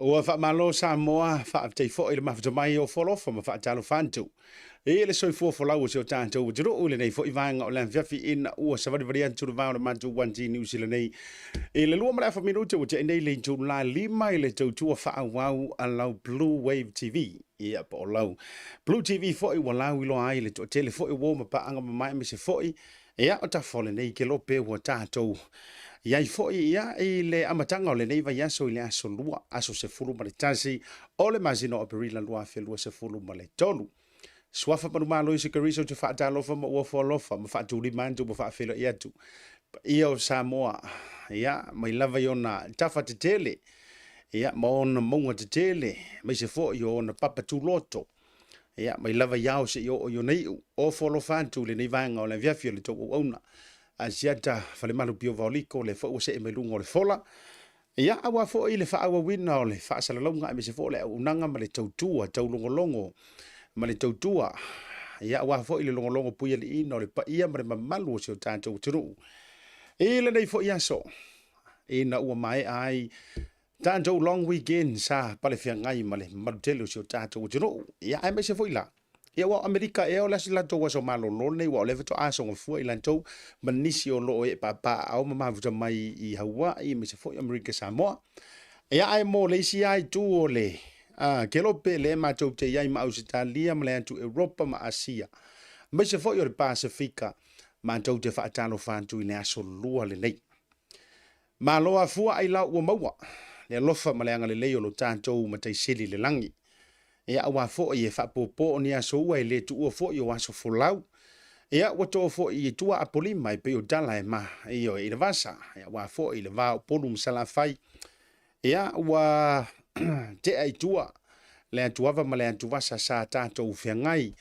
Ua faamalo Samoa, faafetai foi le mafuta mai o folofa ma faatalofa atu i le soifua folau o si o tatou atunuu i lenei foi vaega o le afiafi ina ua savalivali atu le vao o le matou 1G New Zealand nei i le 2:30 minute ua tea nei le itula 5 i le tautua faaauau a lau Blue Wave TV. Ia po o lau Blue TV foi ua lauiloa ai le toatele foi ua ma paaga mamae aemaise foi ia o tafa o lenei kelope ua tatou i ai foi ia i le amataga o lenei vaiaso i le aso 2, aso 11 o le masina o Aperila 2023. Suafa manumalo Iesu Keriso ou te faatalofa ma uofo alofa ma faatulima atu ma faafeiloai atu. Paia o Samoa, ia, mai lava i ona tafa tetele, ia, ma ona mauga tetele, aemaise foi o ona papa tuloto, ia, mai lava i ao seia oo i ona iu. Ofo alofa atu i lenei vaega o le afiafi o le tou auauna. Asiata Falemalu Pio Vaoliko, lea foi ua see mai luga o le fola. Ia, aua foi le faaauauina o le faasalalauga aemaise foi o le auaunaga ma le tautua taulogologo ma le tautua. Ia, aua foi le logologo puialiiina o le paia ma le mamalu o si o tatou atunuu. I lenei foi aso, ina ua maea ai tatou long weekend sa palefeagai ma le mamalu tele o si o tatou atunuu. Ia, aemaise foi la, Ia, aua o Amerika ea o le aso latou aso malolo lenei, aua o lea faatoa sogafua i latou ma nisi o lo o ee paapaaao ma mafuta mai i Hawaii aemaise foi Amerika Samoa. Ia, ae mo le isi lava itu o le Kelope lea matou te i ai ma Ausetalia ma le atu Europa ma Asia, aemaise foi o le Pasefika, matou te faatalofa atu i le aso Lua lenei. Malo afua ailao ua maua le alofa ma le agalelei o lo tatou Matai Sili i le lagi. Ia aua foi e faapopo o ni aso ua e le tuua foi o aso folau. Ia ua too foi i tua Apolima e pei o tala e ma ioe i le vasa. Ia aua foi le va o Upolu ma Salafai. Ia ua tea i tua le atuava ma le atuvasa sa tatou feagai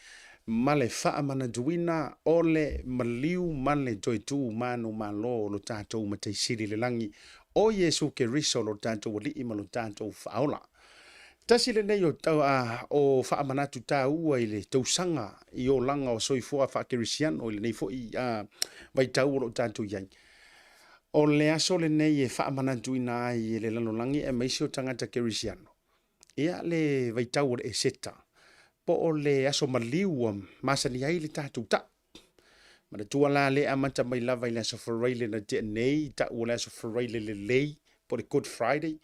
ma le faamanatuina o le maliu ma le toe tu manumalo o lo tatou Matai Sili i le lagi, o Iesu Keriso lo tatou Alii ma lo tatou Faaola. Tasi lenei o, o faamanatu taua i le tausaga i olaga o soifua faakerisiano i lenei foi vaitau o lo o tatou i ai. O le aso lenei e faamanatuina ai e le lalolagi aemaise o tagata kerisiano ia le vaitau o le Eseta, po o le aso maliu ua masani ai le tatou tau. Manatua la le amata mai lava i le aso Faraile na tea nei, tau o le aso Faraile lelei, po o le Good Friday,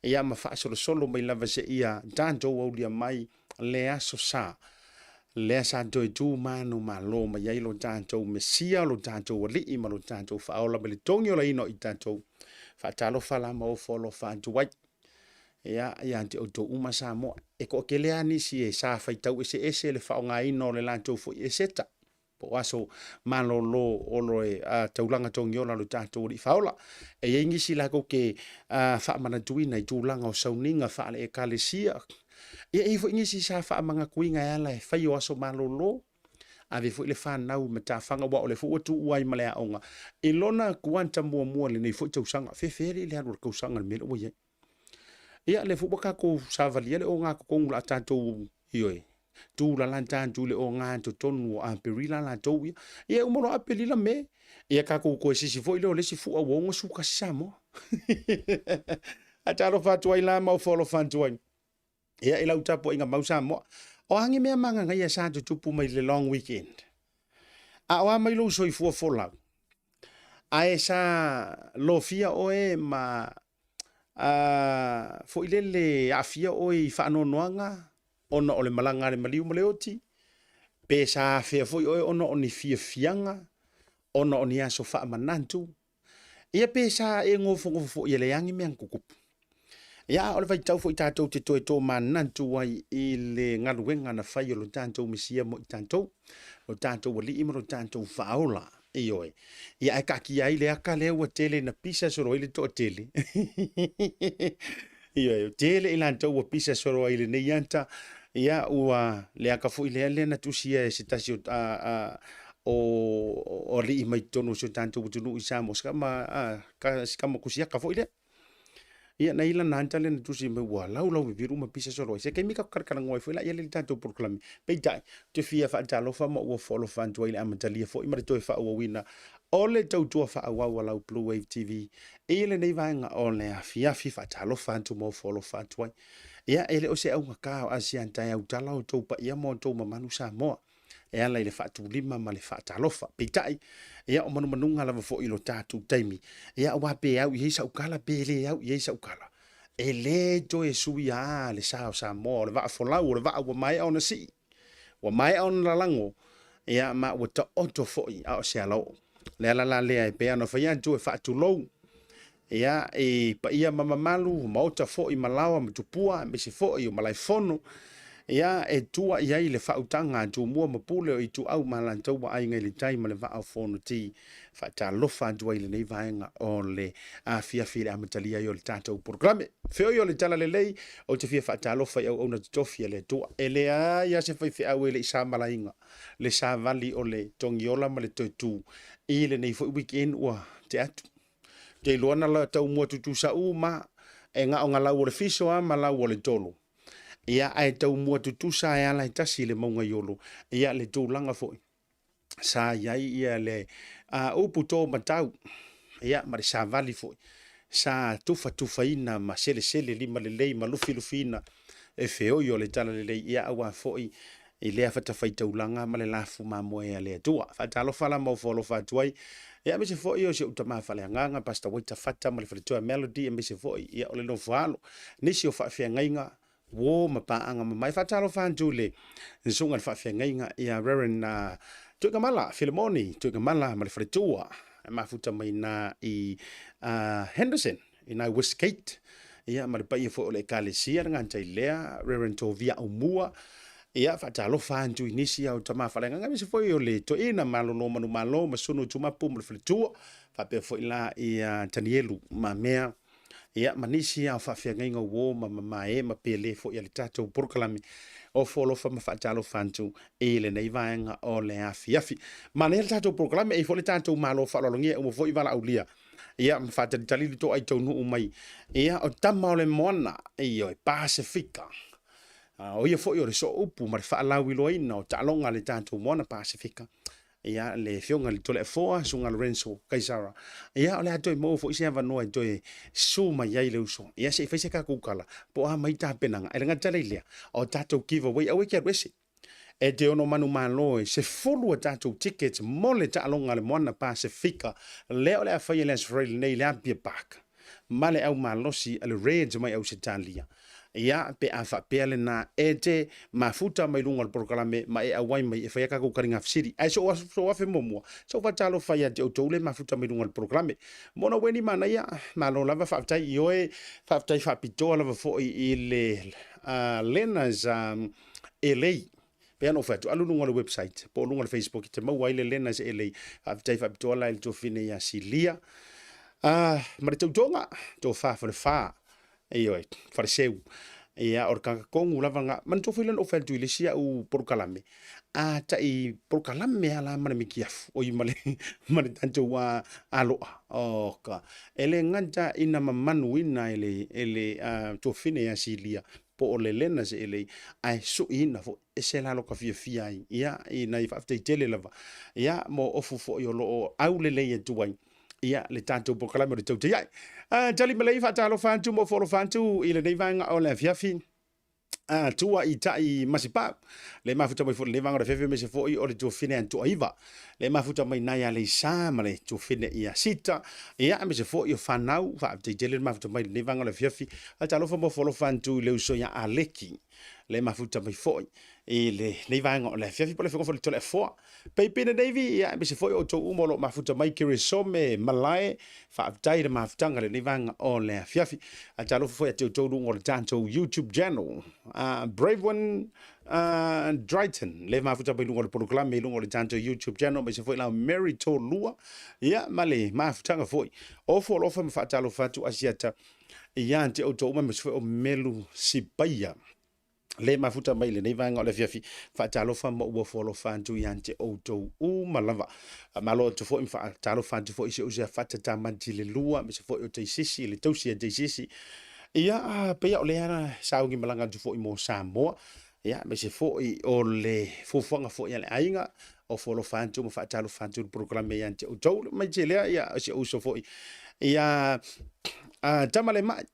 ia ma faasolosolo mai lava seia tatou aulia mai le aso Sa, lea sa toe tu manumalo mai ai lo tatou Mesia, lo tatou Alii ma lo tatou Faaola mai le togiolaina o i tatou. Faatalofa la ma ofo alofa atu ai. Ia, ia te outou uma Samoa. E toatele lava nisi e sa faitau eseese le faaaogaina o le latou foi Eseta, po o aso malolo o le taulaga togiola o le tatou Alii Faaola. E i ai nisi latou te faamanatuina i tulaga o sauniga faale-ekalesia. Ia, e i ai foi nisi sa faamanatuina e ala e fai o aso malolo, ave foi le fanau i matafaga, aua o lea foi ua tuua ai ma le aoga i lona kuata muamua i lenei foi tausaga. Fefe alii le alu o le tausaga i le mea lea ua i ai. Ia, lea foi ua tatou savalia le ogatotonu o le a tatou, ioe, tulalata atu i le ogatotonu o Aperila latou ia. Ia, e uma loa Aperila, Me, ia tatou toe sisi foi lea o le isi fua ua 61 Samoa. Ae talofa atu ai la ma ofo alofa atu ai. Ia, i lau tapuaiga mau Samoa. O a ni mea magagaia sa tutupu mai le long weekend? A o a mai lou soifua folau? Ae sa lofia oe ma foi lele aafia oe i faanoanoaga ona o le malaga a le maliu ma le oti, pe sa afea foi oe ona o ni fiafiaga, ona o ni aso faamanatu, ia pe sa e nofonofo foi e leai ni mea na tutupu. Ia, a o le vaitau foi tatou te toe tomanatu ai i le galuega na fai o lo tatou Mesia mo i tatou, lo tatou Alii ma lo tatou Faaola. Ioe. Ia ae taatia ai le ata lea ua tele ina pisa solo ai le toatele. Ioe, tele i latou ua pisa solo ai i lenei ata. Ia ua le ata foi lea lea na tusia e se tasi o o alii mai totonu o si o tatou atunuu i Samoa, si kama tusiata foi lea. Ia na ila na tale na tusi mai ua lau lau viviru ma pisa solo ai. Se kaimi ka kalakalangoi foi la ia le tatou polokalame. Peitai, te fia faatalofa ma ua foalofa atu ai le amatalia foi ma le toe faaauauina o le tautua faaauau a lau Blue Wave TV i lenei vaega o le afiafi faatalofa atu ma foalofa atu ai. Ia, e le o se augata o Asiata e autala outou paia ma outou mamalu Samoa e ala i le faatulima ma le faatalofa. Peitai, ia o manumanuga lava foi i lo tatou taimi, ia aua pe au i ai sau tala pe le au i ai sau tala, e le toe suia lava le sa o Samoa, o le vaa folau, o le vaa ua maea ona sii, ua maea ona lalago, ia ma ua taoto foi a o se alaoo. Le ala la lea e pei ona fai atu e faatulou ia i paia ma mamalu, maota foi ma laoa ma tupua, aemaise foi o malaefono, ia e tua i ai le faautaga a Tumua ma Pule o Ituau ma Alataua, Aiga i le Tai ma le Vaa o Fonoti. Faatalofa atu ai i lenei vaega o le afiafi i le amatalia ai o le tatou polokalame. Feoi o le Talalelei, ou te fia faatalofa i auauna totofi a le Atua. E leai lava se faifeau e le i samalaina le savali o le togiola ma le toe tu i lenei foi weekend ua tea atu. Ou te iloa na taumua tutusa uma e na o na lau o le fiso lava ma lau o le tolo. Ia, ae taumua tutusa e ala e tasi i le mauga i Olo. Ia, le tulaga foi sa i ai ia le upu tō matau, ia, ma le savali foi sa tufatufaina ma selesele lima lelei ma lufilufiina e feoi o le Talalelei, ia, aua foi i lea fatafaitaulaga ma le lafu mamoe a le Atua. Faatalofa la ma ofoalofa atu ai, ia, aemaise foi o si ou tama faaleagaga, Pastor Waita Fata ma le faletua Melody, aemaise foi ia, o le nofoalo, nisi o faafeagaiga, uo ma paaga mamae. Faatalofa atu i le susuga i le faafeagaiga ia Reverend Tuigamala, Filemoni Tuigamala ma le faletua, e mafuta mai na i Henderson, i nai Westgate, ia, ma le paia foi o le ekalesia le gata i lea, Reverend Tovia Aumua, ia, faatalofa atu i nisi au tama faaleagaga, aemaise foi o le toeaina malolo manumalo ma Sunu Tumapu ma le faletua, faapea foi la ia Tanielu Mamea, ia, ma nisi au faafeagaiga uo ma mamae ma pele foi a le tatou polokalame o Foalofa ma faatalofa atu i lenei vaega o le afiafi. Manaia le tatou polokalame, e i foi le tatou malo faaaloalogia uma foi valaaulia. Ia, ma faatalitali le toai taunuu mai. Ia, o tama o le moana, ioe, Pasefika. O ia foi o le sooupu ma le faalauiloaina o taaloga a le tatou moana Pasefika. Ia, le afioga i le Toleafoa, Susuga Lorenzo Kaisara. Ia, o le a toe maua foi se avanoa e toe susu mai ai le uso. Ia, se i fai se tatou tala, po o a mai tapenaga. E le gata i lea, o tatou giveaway, aua e te alu ese. E te ono manumalo e 10 a tatou tickets mo le taaloga a le Moana Pasefika lea o le a faia i le Aso Faraile nei i le Apia Park ma le au malosi a le Reds mai Ausetalia. Ia, pe a faapea lena, e te mafuta mai luga o le polokalame ma e auai mai e fai a tatou taliga fesili. Ae sou sou afe muamua, sou faatalofa ia te outou le mafuta mai luga o le polokalame. Mona weni manaia, malo lava faafetai i oe, faafetai faapitoa lava foi i le Lena's LA. Pei ona ou fai atu, alu luga o le website po o luga o le Facebook e te maua ai le Lena's LA. Faafetai faapitoa la i le tuafafine ia Silia ma le tautoga, tofa falefa, ioe, faleseu. Ia, o le tagata tonu lava na. Manatua foi lea na ou fai atu i le isi au polokalame, a tai polokalame lava la ma le mitiafu, oi ma le, ma le tatou aloa. Oh, ka. E le gata ina mamanuina e le, e le tuafafine ia Silia, po o le lena se elei, ae suiina foi, ese la lo ka fiafia ai, ia, i nai faafetai tele lava, ia, mo ofu foi o lo o aulelei atu ai, ia, le tatou polokalame o le Tautai Ae. Tali malei faatalofa atu ma ofo alofa atu i lenei vaega o le afiafi, tua i tai Masipau, le mafuta mai foi i lenei vaega o le afiafi, aemaise foi o le tuafafine a Tuaiva, le mafuta mai nai Aleisa ma le tuafafine ia Sita, ia, aemaise foi o fanau, faafetai tele le mafuta mai lenei vaega o le afiafi. Faatalofa ma ofo alofa atu i le uso ia Aleki, le mafuta mai foi i lenei vaega o le afiafi, po o le afioga foi i le Toleafoa. Peipina Navy, ia, aemaise foi o outou uma o lo o mafuta mai Kirisome Malae, faafetai le mafutaga i lenei vaega o le afiafi. Faatalofa foi ia te outou luga o le tatou YouTube channel, Brave One Dryton, le mafuta mai luga o le polokalame i luga o le tatou YouTube channel, aemaise foi la Mary Tolua, ia, ma le mafutaga foi. Ofo alofa ma faatalofa atu Asiata ia te outou uma, aemaise foi o Melu Sipaia, le mafuta mai i lenei vaega o le afiafi. Faatalofa ma ou ofo alofa atu ia te outou uma lava. Faamalo atu foi ma faatalofa atu foi i si ou uso ia Fata Tamati le lua, aemaise foi o Taisisi, le tausi a Taisisi. Ia, pei o lea saugi malaga atu foi mo Samoa, ia, aemaise foi o le fuafuaga foi a le aiga, ofo alofa atu ma faatalofa atu i le polokalame ia te outou. Mai te lea, ia, o si ou uso foi, ia, Tamalemai,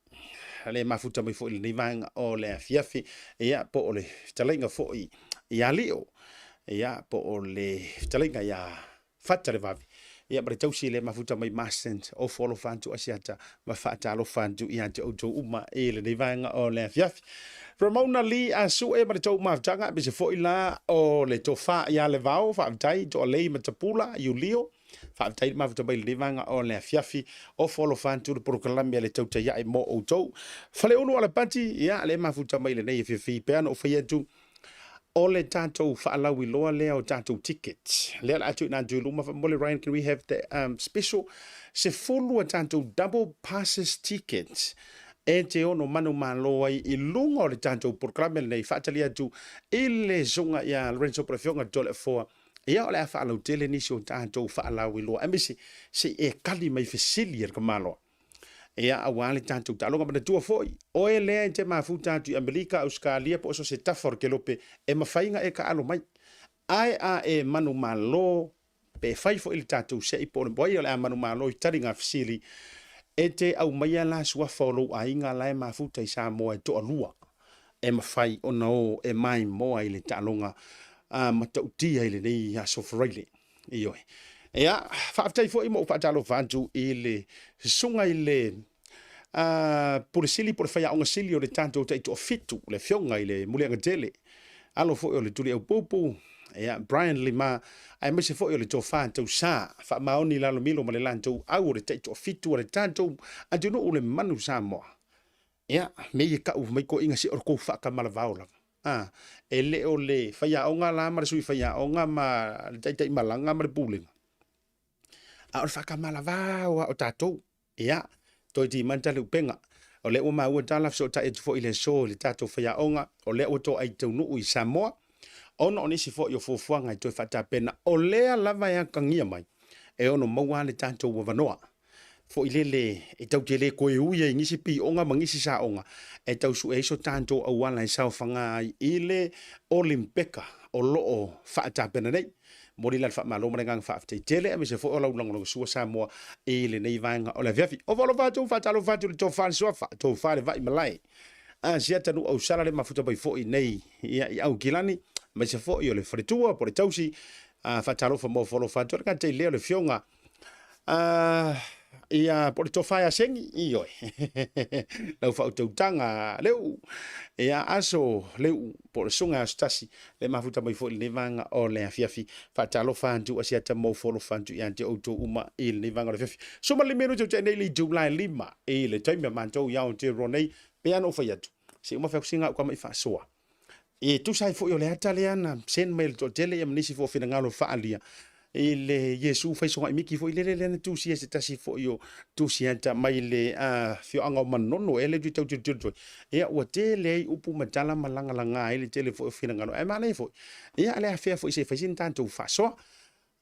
le mafuta mai foi i lenei vaega o le afiafi, ia, po o le fetalaiga foi ia Lio, ia, po o le fetalaiga ia Fata le vave, ia ma le tausi le mafuta mai Marston, ofo alofa atu Asiata ma faatalofa atu ia te outou uma i lenei vaega o le afiafi. Ramona Lee a Sue ma le tou mafutaga, aemaise foi la o le tofa ia Levao, faafetai, Toalei ma Tapula, Iulio, faafetai le mafuta mai lenei vaega o le afiafi, ofo alofa atu le polokalame a le tautai ae mo outou. Faleulu Alapati, ia le mafuta mai lenei afiafi, pe ana ou fai atu, o le tatou faalauiloa lea o tatou tickets. Lea o le a tuuina atu i luma faamolemole Ryan, can we have the special 10 a tatou double passes tickets e te ono manumalo ai i luga o le tatou polokalame lenei faatali atu i le susuga ia Lorenzo po o le Afioga i le Toleafoa. Ia o le a faalautele nisi o tatou faalauiloa aemaise se i e kali mai fesili a le tamaloa. Ia, aua le tatou taaloga. Manatua foi, oe lea e te mafuta atu i Amerika, Ausetalia po o so o se tafa o le kelope, e mafai ona e taalo mai. Ae a e manumalo, pe fai foi le tatou se'i po o le ai o le a manumalo i taliga fesili, e te aumaia la suafa o lou aiga la e mafuta i Samoa e toalua e mafai ona o e maimoa i le taaloga matautia i lenei aso Faraile. Ioe. Ia, faafetai foi ma ou faatalofa atu i le susuga i le Pule Sili po o le faiaoga sili o le tatou taitoafitu, le Afioga i le Muliagatele, alo foi o le Tuliaupupu, ia, Brian Lima, aemaise foi o le Tofa Tausa, faamaoni Lalomilo ma le latou au o le taitoafitu a le tatou atunuu le Manu Samoa. Ia, mea ia tau mai toeaiina se o le tou faatamalavao lava. A, e le o le faiaoga la ma le sui faiaoga ma le taitai malaga ma le pulega, a o le faatamalavao lava o tatou. Ia, toeitiiti le upega. O lea ua maua tala fesootai atu foi i le aso i le tatou faiaoga, o lea ua toai taunuu i Samoa, ona o nisi foi o fuafuaga e toe faatapena, o lea lava e atagia mai e ono maua le tatou avanoa foi lele e tau te le toe ui ai i nisi pioga ma nisi saoga e tau sue ai so tatou auala e saofaga ai i le Olimpeka o lo o faatapena nei. Momoli la le faamalo ma le agaga faafetai tele aemaise foi o lau lagolagosua Samoa i lenei vaega o le afiafi. Ofo alofa atu, faatalofa atu i le tofa le suafa, tofa le vai malae. A sia tanu au sala le mafuta mai foi nei ia i Aukilani, aemaise foi o le faletua po o le tausi. A faatalofa ma ofo alofa atu le gata i lea o le afioga ia po o le tofa ia Seni, ioe, lau faautautaga Leu, ia aso Leu po o le susuga ia Aso Tasi, le mafuta mai foi i lenei vaega o le afiafi. Faatalofa atu Asiata ma ofo alofa atu ia te outou uma i lenei vaega o le afiafi. 15 minute te nei le itula e 5 i le taimi a matou i Aotearoa nei, pei lava ona ou fai atu, se i uma fai atu sina au tamai faasoa. E tusa ai foi o le ata lea na send mai e le toatele ia ma nisi foi o finagalo faaalia i le Iesu faisoga'i miki foi lele lea na tusia e se tasi foi o tusi ata mai le afioaga o Manono ea lea ou te tau tilotilo atu ai. Ia ua tele ai upu ma tala ma lagalaga ai le tele foi o finagalo ae manaia foi ia le afea foi se i fai sina tatou faasoa.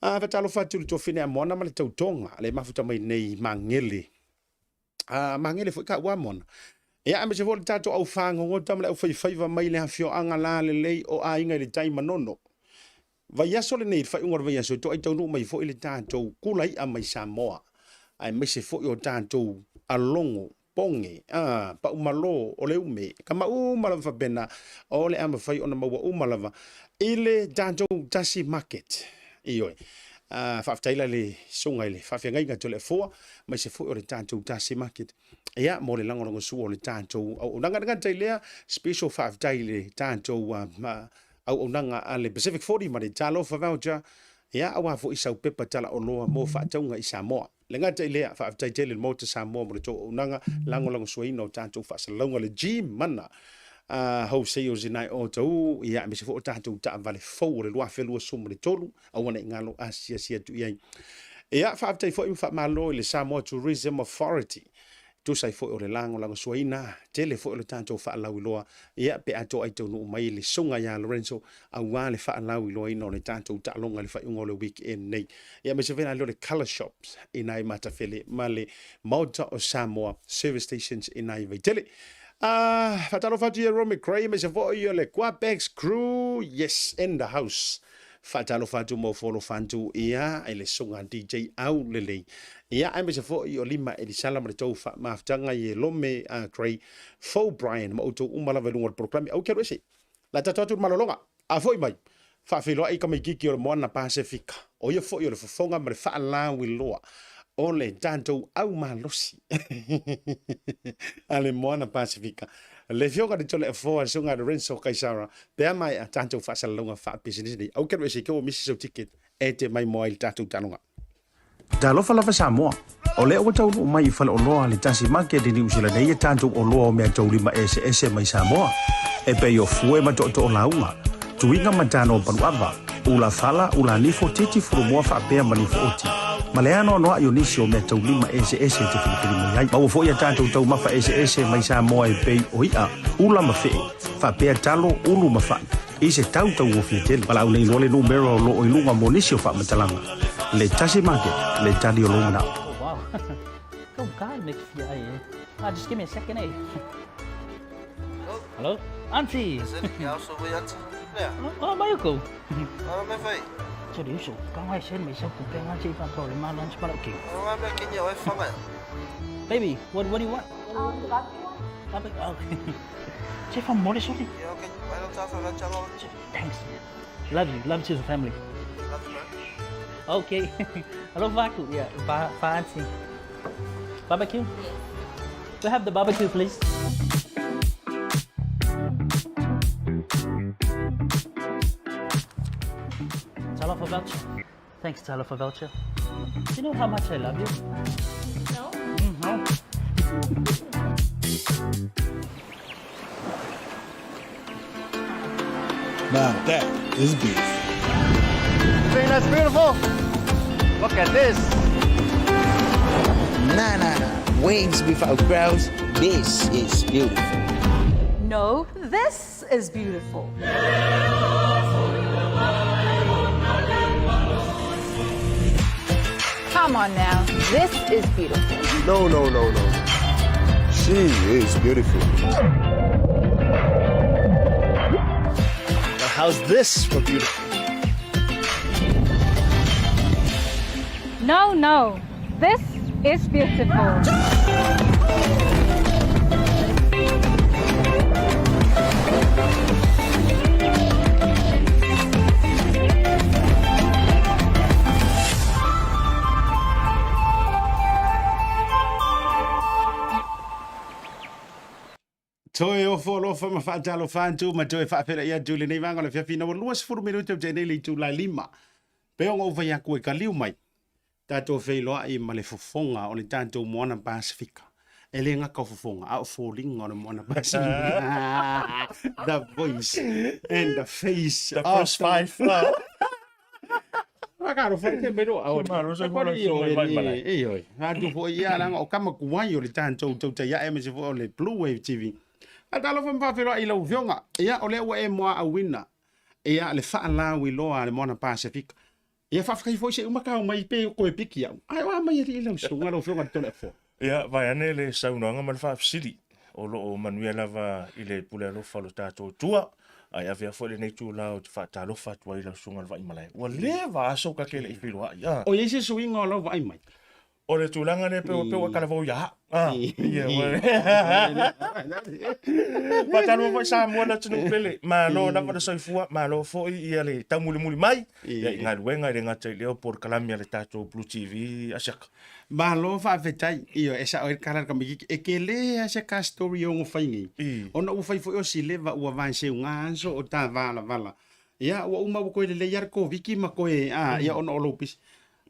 Faatalofa atu i le tuafine a Moana ma le tautoga le mafuta mai nei Magele. Magele foi taua Moana. Ia, aemaise foi o le tatou au fagogota ma le aufaifaiva mai le afioaga la lelei o Aiga i le Tai Manono. Vaiaso lenei, i le faaiuga o le vaiaso, e toai taunuu mai foi le tatou kula i'a mai Samoa, aemaise foi o tatou alogo, poge, paumalo, o le ume, kama uma lava faapena, o le a mafai ona maua uma lava i le tatou tasi market. Ioe. Faafetai la i le susuga i le faafeagaiga Toleafoa, aemaise foi o le tatou tasi market. Ia, mo le lagolagosua o le tatou auaunaga. E le gata i lea, special faafetai i le tatou auaunaga a le Pacific 40 ma le Talofa Voucher, ia, aua foi sau pepa talaoloa mo faatauga i Samoa. E le gata i lea, faafetai tele i le Maota Samoa mo le tou auaunaga lagolagosuaina o tatou faasalalauga, le G-Mana Wholesales i nai outou, ia, aemaise foi o tatou taavale fou o le 2023, aua ne i galo asiasi atu i ai. Ia, faafetai foi ma faamalo i le Samoa Tourism Authority. Tusa ai foi o le lagolagosuaina tele foi o le tatou faalauiloa, ia pe a toai taunuu mai le susuga ia Lorenzo aua le faalauiloaina o le tatou taaloga i le faaiuga o le weekend nei. Ia aemaise foi la lea o le Colour Shops i ina i Matafele ma le Maota o Samoa Service Stations i ina i Vaitele. Faatalofa atu ia Romy Gray aemaise foi o le Quapex crew, yes, in the house. Faatalofa atu ma ofo alofa atu ia i le susuga DJ Aulelei. Ia aemaise foi o Lima Elisala ma le tou faamafutaga i e Lome Gray, Fou Brian ma outou uma lava i luga o le polokalame. Aua ke alu ese. La tatou atu i le malologa. A foi mai, faafeiloai tamaititi o le Moana Pasefika, o ia foi o le fofoga ma le faalauiloa o le tatou au malosi a le Moana Pasefika, le Afioga i le Toleafoa Susuga Lorenzo Kaisara, pe a maea tatou faasalalauga faapisinisi nei. Aua ke alu ese i ke ua misi sau ticket e te mai moa i le tatou taaloga. Talofa lava Samoa. O lea ua taunuu mai i faleoloa le tasi market i Niu Sila nei e tatou oloa o meataulima eseese mai Samoa, e pei o fue ma tootoo lauga, tuiga ma tano paluava, ula fala, ula nifo, titi fulumoa faapea ma nifo oti, ma le anoanoai o nisi o meataulima eseese e te filifili mai ai. Maua foi a tatou taumafa eseese mai Samoa e pei o i'a, ula ma fe'e, faapea talo, ulu ma fa'i, i se tau tauofie tele. Valaau nei loa le numera o loo i luga mo nisi o faamatalaga. Le tasi market, le tali o lou manao. Oh wow. Go God make fia ai eh. Ah, just give me a second eh. Hello? Auntie. Is it? Yeah, so we auntie. Yeah. Oh, mai ko. Oh, me fai. So do so. Ka ngai sen me sa ku pe ngai che fa to le ma lunch ma okay. Oh, me ke ni oi fanga. Baby, what do you want? Barbecue one. Barbecue. Okay. Che fa more sorry. Yeah, okay. I don't talk for lunch alone. Thanks. Love you. Love to the family. Love you, man. Okay. Hello, Vaku. Yeah, va, va auntie. Barbecue? Yes. We have the barbecue, please. Talofa voucher. Thanks, Talofa voucher. Do you know how much I love you? No. No. Now that is beautiful. Think that's beautiful? Look at this. Nah, nah, nah. Waves without crowds. This is beautiful. No, this is beautiful. Come on now. This is beautiful. No, no, no, no. She is beautiful. Now how's this for beautiful? No, no. This is beautiful. Toe ofo alofa ma faatalofa atu ma toe faafeiloai atu i lenei vaega o le afiafi ina ua 20 minute o tea nei le itula e lima. Pei ona ou fai atu e kaliu mai, tatou feiloai ma le fofoga o le tatou Moana Pasefika. E le gata o fofoga, a o foliga o le Moana Pasefika. The voice and the face. The first five. Whakaaro whai te mero a ore. Malo se mora se mai vai malai. E oi. Atu foi ia langa o kama kuai o le tatou tautai ae aemaise foi o le Blue Wave TV. Faatalofa ma faafeiloai i lau afioga. Ia, o lea ua e muaauina ia le faalauiloa a le Moana Pasefika. Ia faafetai foi se uma kau mai pe koe piki au. Ai o a mai alii lau susuga lau afioga le Toleafoa. Ia, vaeane le saunoaga ma le faafesili. O lo o manuia lava i le pule alofa o lo tatou Atua. Ae avea foi lenei itula ou te faatalofa atu ai i lau susuga i le Vaimalae. Ua leva aso ta te le i feiloai. A. O i ai se suiga o lau vaai mai? O le tulaga lea pei ua talavou ia au. A. Ia, ua. Faatalofa foi Samoa le atunuu pele. Malo lava le soifua, malo foi ia le taumulimuli mai ia i galuega e le gata i lea o polokalame a le tatou Blue TV Asiaka. Malo faafetai. Ioe, e sao ai le kala a le tamaititi, e tele lava se ka story e ono fai nei. Ona ua fai foi o si leva ua vaeseuga aso o ta valavala. Ia, ua uma ua toe lelei lava le Koviti ma toe, a, ia ona o lou pisi.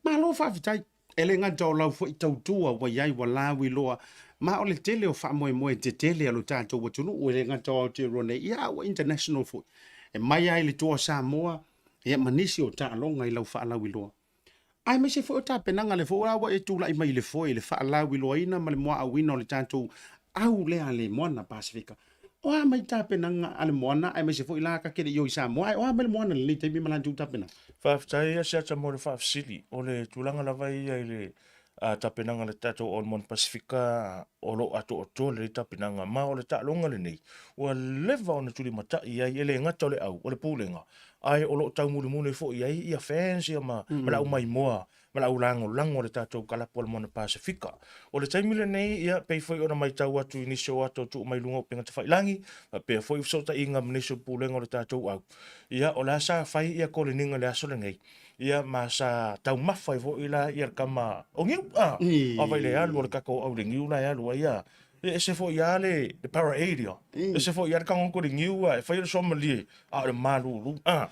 Malo faafetai. E le gata o lau foi tautua ua i ai ua lauiloa, ma o le tele o faamoemoe tetele a lo tatou atunuu e le gata o Aotearoa nei, ia a ua international foi. E mai lava i le Toa Samoa, ia ma nisi o taaloga i lau faalauiloa. Aemaise foi o tapenaga lea foi ua e tulai mai i le foe i le faalauiloaina ma le muaauina o le tatou au lea a le Moana Pasefika. O a mai tapenaga a le Moana aemaise foi la ta te le i o i Samoa, ae o a mai le Moana i lenei taimi ma latou tapenaga? Faafetai Asiata mo le faafesili. O le tulaga lava ia i le tapenaga a le tatou au Moana Pasefika o lo o atoatoa lelei tapenaga ma o le taaloga lenei ua leva ona tulimatai ai e le gata o le au, o le pulega ae o lo o taumulimuli foi i ai ia fans ia ma, ma le aumaimoa ma le aulagolago a le tatou kalapu a le Moana Pasefika. O le taimi lenei, ia, pei foi ona matau atu i nisi o ata o tuu mai luga o upega tafailagi, faapea foi fesootaiga ma nisi o pulega o le tatou au, ia, o la sa fai ia koleniga i le aso lenei, ia, ma sa taumafa ai foi la ia le tama o Niu, a, a vai le alu a le tatou au i le niu la e alu ai, a, e ese foi lava le parade, ia, ese foi lava le tago atu o le niu, a, e fai o le soamalie, a o le malulu. A,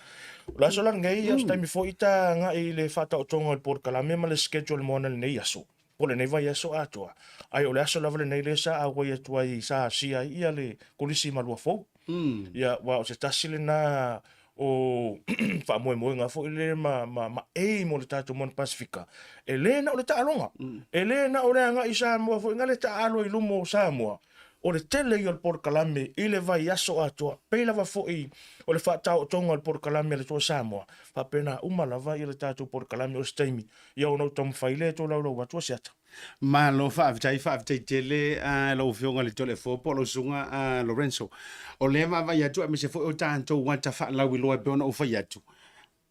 o le aso la lenei, o se taimi foi ta agai i le faataotoga o le polokalame ma le schedule mo ana lenei aso, po o lenei vaiaso atoa. Ae o le aso lava lenei lea sa auai atu ai, sa asia ai ia le Kolisi Malua fou. Ia, aua o se tasi lena o faamoemoega foi lea ma, ma, ma aim o le tatou Moana Pasefika, e le na o le taaloga, e le na o le agai i Samoa foi, na le taaalo i luma o Samoa, O le tele ia o le polokalame i le vaiaso atoa, pei lava foi o le faataootoga o le polokalame a le Toa Samoa, faapena uma lava ia le tatou polokalame o se taimi ia ona ou taumafai lea e tolaulau atu Asiata. Malo faafetai, faafetai tele lau Afioga i le Toleafoa po o lau Susuga Lorenzo. O lea vaavaai atu aemaise foi o tatou ata faalauiloa e pei ona ou fai atu,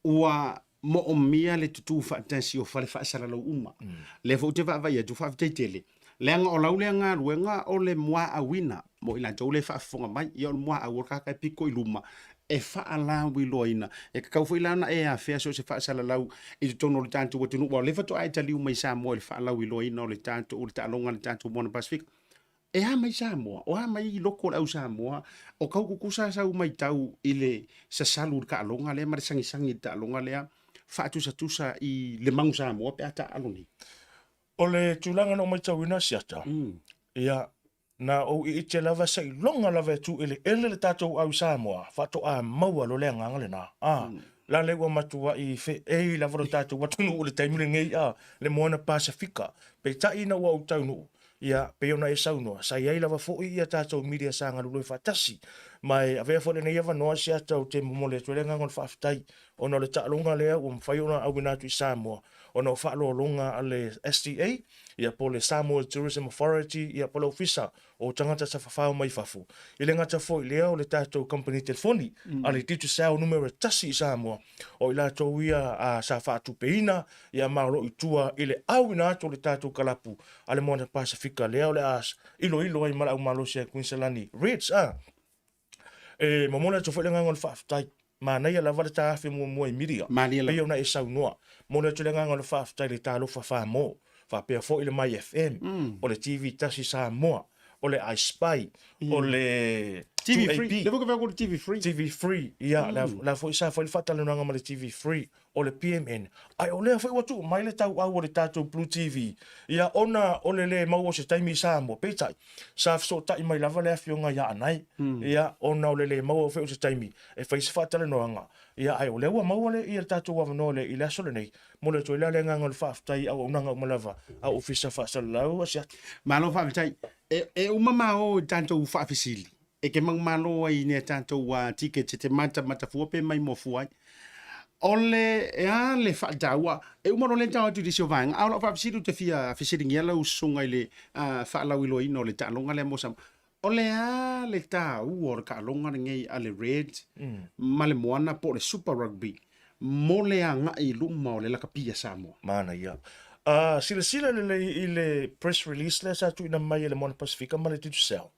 ua moomia le tutū faatasi o fale faasalalau uma. Lea foi ou te vaavaai atu, faafetai tele, leaga o lau lea galuega o le muaauina mo i latou lea e faafofoga mai, ia o le muaau o le tagata e pito i luma e faalauiloaina. E tatau foi la ona e afea so o se faasalalau i totonu o le tatou atunuu, aua o lea faatoa e taliu mai Samoa i le faalauiloaina o le tatou, o le taaloga a le tatou Moana Pasefika. E a mai Samoa? O a mai loko o le au Samoa? O kau kukusa sau maitau i le sasalu i le taaloga lea ma le sagisagi i le taaloga lea faatusatusa i le Manu Samoa pe a taaalo nei? O le tulaga na ou matauina Asiata, ia, na ou iite lava seiloga lava e tuueleele le tatou au Samoa faatoa maua loa le agaga lena. A, la le ua matuai feei lava lo tatou atunuu i le taimi lenei, a, le Moana Pasefika. Peitai ina ua ou taunuu, Ia, pei ona e saunoa, sa i ai lava foi ia tatou media sa galulue faatasi. Ma e avea foi lenei avanoa i se ata ou te momoli atu ai le agaga o le faafetai ona o le taaloga lea ua mafai ona auina atu i Samoa ona o faaaloaloga a le STA, ia po o le Samoa Tourism Authority, ia po o le Ofisa o Tagata Tafafao mai Fafo. E le gata foi i lea o le tatou kamupani telefoni a le Digicel numera tasi i Samoa, o i latou ia sa faatupeina ia ma o lo o i tua i le auina atu o le tatou kalapu a le Moana Pasefika lea o le a iloilo ai ma le aumalosi a Kuiniselani Reds a. E momoli atu foi le agaga o le faafetai. Manaia lava le taafe muamua i Miria, pei ona e saunoa. Momoli atu le agaga o le faafetai i le Talofa Famo, faapea foi le My FM, o le TV Tasi Samoa, o le iSpy, o le TV Free. 2AP. Le foi ka TV Free. TV Free, ia, la foi sa fai le faatalanoaga ma le TV Free, o le PMN, ae o lea foi ua tuu mai le tauau o le tatou Blue TV, ia, ona o le lē maua o se taimi i Samoa. Peitai, sa fesootai mai lava le Afioga ia Anae, ia, ona o le lē maua foi o se taimi e fai se faatalanoaga, ia, ae o lea ua maua le, ia, le tatou avanoa lea i le aso lenei. Momoli atu ai la le agaga o le faafetai i auaunaga uma lava a Ofisa Faasalalau Asiata. Malo faafetai. E, e uma ma o i tatou faafesili. E ke manumalo ai i nea tatou tickets e te matamata fua pe maimoa fua ai. O le, e a le faataua, e uma loa le tau atu i nisi o vaega, a o lau faafesili ou te fia fesiligia lau susuga i le faalauiloaina o le taaloga lea mo Samoa. O le a le taua o le taaloga lenei a le Red ma le Moana po o le Super Rugby mo le agai i luma o le lakapi a Samoa? Manaia. Uh, silasila lelei i le press release lea sa tuuina mai e le Moana Pasifika ma le Digicel.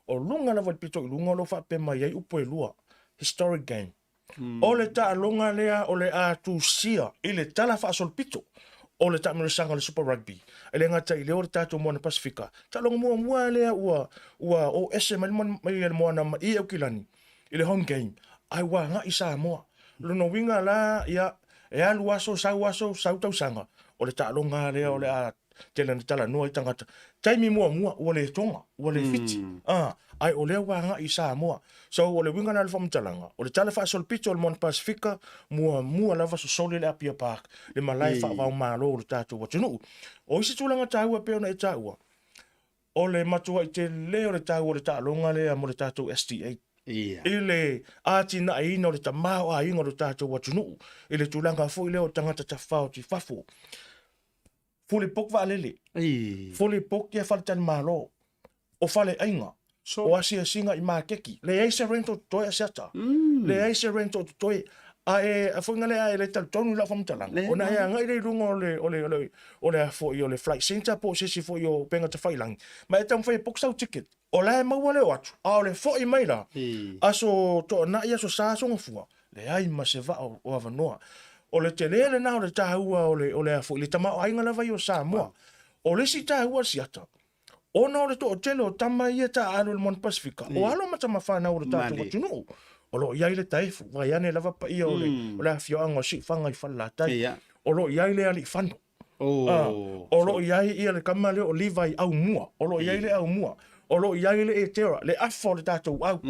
O luga lava i le pito i luga o lo o faapea mai ai upu e lua, historic game. O le taaloga lea o le a tusia i le tala faasolopito o le taamilosaga o le Super Rugby. E le gata i lea o le tatou Moana Pasifika, taaloga muamua lea ua ua o ese mai mai le moana i Aukilani i le home game, ae ua agai i Samoa. Lona uiga la, ia, e alu aso, sau aso, sau tausaga, o le taaloga lea o le a Tele na talanoa ai tagata. Taimi muamua ua le toga, ua le fiti. A, ae o lea ua agai i Samoa. So o le uiga lena o le faamatalaga, o le tala faasolopito o le Moana Pasefika, muamua lava sosoli le Apia Park, le malae faavaomalo o le tatou atunuu. O isi tulaga taua e pei ona e taua, o le matuai tele o le taua o le taaloga lea mo le tatou SDA. Ia. I le atinaeina o le tamaoaiga o le tatou atunuu, i le tulaga foi lea o tagata tafafao i fafo. Fully book vaalele, fully book ia faletalimalo, o faleaiga, o asiasiga i maketi, leai se rent o totoe Asiata, leai se rent o totoe. A e a foi lea e le talitonu i lau faamatalaga, ona e agai lea i luga o le o le o le o le a foi o le flight centre po o se isi foi o upega tafailagi, ma e taumafai e book sau ticket, o la e maua le o atu, a o le foi mai la, aso Toonai, aso Sa, aso Gafua, leai ma se vaa o avanoa. O le tele lena o le taua o le, o le a foi, le tamaoaiga lava ia o Samoa. O le isi taua Asiata, ona o le toatele o tama ia taaalo i le Moana Pasefika, o alo ma tama fanau o le tatou atunuu, o lo o i ai le taefu, vaeane lava paia o le, o le afioaga o Siufaga i Falelatai, o lo o i ai le Aliifano, O lo o i ai ia le tama lea o Levi Aumua, o lo o i ai le Aumua, o lo o i ai le Etera, le afa o le tatou au.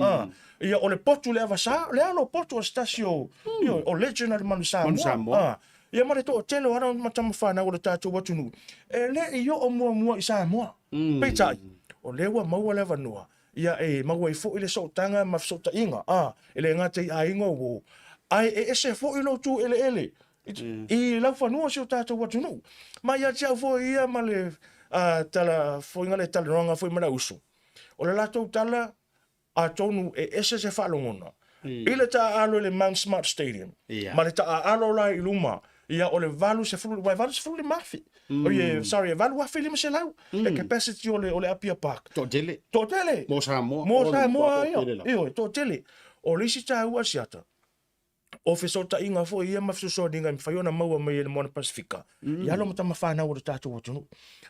Ia, o le potu le Avasa, le alo potu o se tasi o, ioe, o legend a le Manu Samoa. Manu Samoa. Ia ma le toatele o alo ma tama fanau o le tatou atunuu, e le i oo muamua i Samoa. Peitai, o lea ua maua le avanoa, ia e maua ai foi le sootaga ma fesootaiga, e le gata i aiga o uo, ae e ese foi lou tu eleele i laufanua o si o tatou atunuu. Ma ia te au foi ia ma le tala foiga le talanoaga foi ma le uso, o le latou tala atonu e ese se faalogona i le taaalo i le Mount Smart Stadium ma le taaalo la i luma ia o le 80, ua e 85,000. Oie, sorry, e 8,500 le capacity o le, o le Apia Park. Toatele. Toatele. Mo Samoa. Mo Samoa, ioe, ioe, toatele. O le isi taua Asiata, o fesootaiga foi ia ma fesoasoaniga e mafai ona maua mai e le Moana Pasefika i alo ma tama fanau o le tatou atunuu.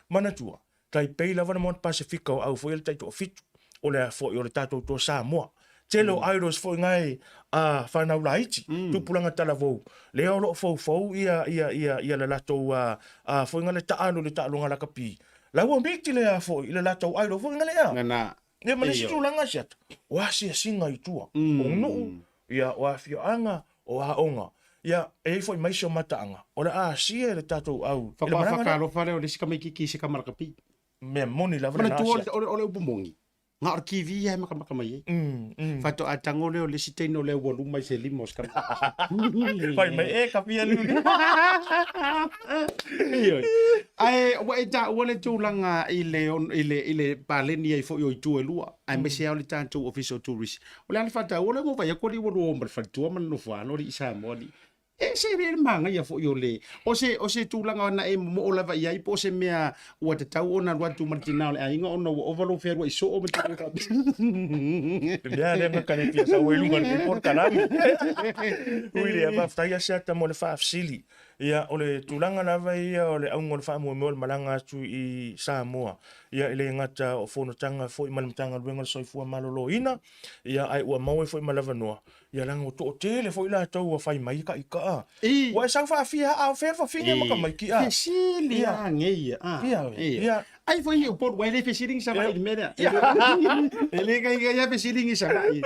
Manatua, tai pei lava le Moana Pasefika o au foi le taitoafitu, o le a foi o le tatou toa Samoa. Tele o idols foi ngai a fanau laiti, tupulaga talavou, lea o lo o foufou ia ia ia ia le latou a a foi le taalu le taaloga lakapi. La ua miti le a foi i le latou idol foi nga lea. Nana. Ia ma le isi tulaga Asiata, o asiasiga i tua, o nuu, ia, o afioaga, o aoga. Ia, e i ai foi ma isi o mataaga, o le a asia e le tatou au i le Faatoa malaga lea. whakaalofa lea o le isi tamaititi i se tama lakapi. Mea moni lava lena Manatua Asiata. o le upu moni, na o le TV lava e makamaka mai ai. Faatoa tago lea o le isi teine o lea ua luma i se lima o se tamaititi. Fai mai, e ka fia liu liu. Ioe. Ae ua e taua le tulaga i le, i le, i le paleni ai foi o itu e lua, aemaise lava o le tatou Ofisa o Turisi. O le a le faataua lea ua vaai atu alii ua lua o ma le faletua ma le nofoano alii i Samoa alii. E se le manaia foi o le o se o se tulaga na e momoo lava i ai po o se mea ua tatau ona alu atu ma le tina o le aiga ona ua ova lou fealuai soo ma tulaga faapea. Le mea lea na kale fia sau ai luga o lenei polokalame. Ui lea, faafetai Asiata mo le faafesili. Ia, o le tulaga lava ia o le auga o le faamoemoe o le malaga atu i Samoa, ia e le gata o fonotaga foi ma le Matagaluega o le Soifua Maloloina, ia ae ua maua ai foi ma le avanoa, ia leaga ua toatele foi latou ua fai mai ikaika. I. Ua e sau faafia a o fea le fafine ma tamaiti a. Fesili Ia. a nei a. Ia, ia. Ai foi i Upolu, ua e le fesiliga Savaii i le mea lea. E le gaigai lava fesiliga i Savaii.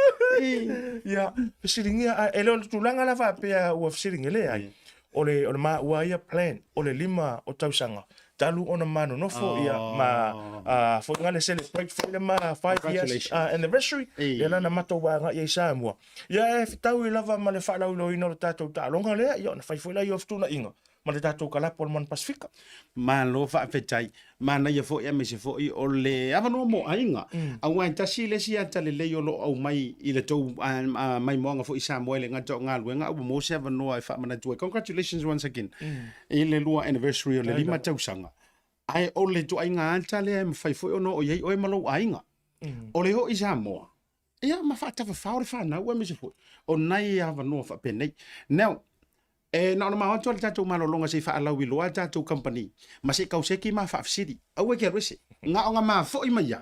Ia, fesiligia, a e le o le tulaga la faapea ua fesiligia, leai. O le, o le maua ia plan, o le 5 o tausaga, talu ona ma nonofo, ia, ma, a, foi nga le celebrate foi le ma 5 years anniversary, ia la na matou agai ai i Samoa. Ia, e fetaui lava ma le faalauiloaina o le tatou taaloga lea, ia ona fai foi lea o fetuunaiga ma le tatou kalapu o le Moana Pasefika. Malo faafetai. Manaia foi aemaise foi o le avanoa mo aiga. Aua e tasi le isi ata lelei o lo o aumai i le tou maimoaga foi i Samoa e le gata o galuega a ua maua se avanoa e faamanatu ai. Congratulations once again i le lua anniversary o le 5 tausaga. Ae o le ituaiga ata lea e mafai foi ona oo i ai oe ma lou aiga. O le oo i Samoa, ia ma faatafafao le fanau aemaise foi o nai avanoa faapenei. Now, E na ona mao atu a le tatou malologa se i faalauiloa a tatou kamupani ma se i kauseki ma faafesili. Aua e ke alu ese. Na ona ma foi mai ia.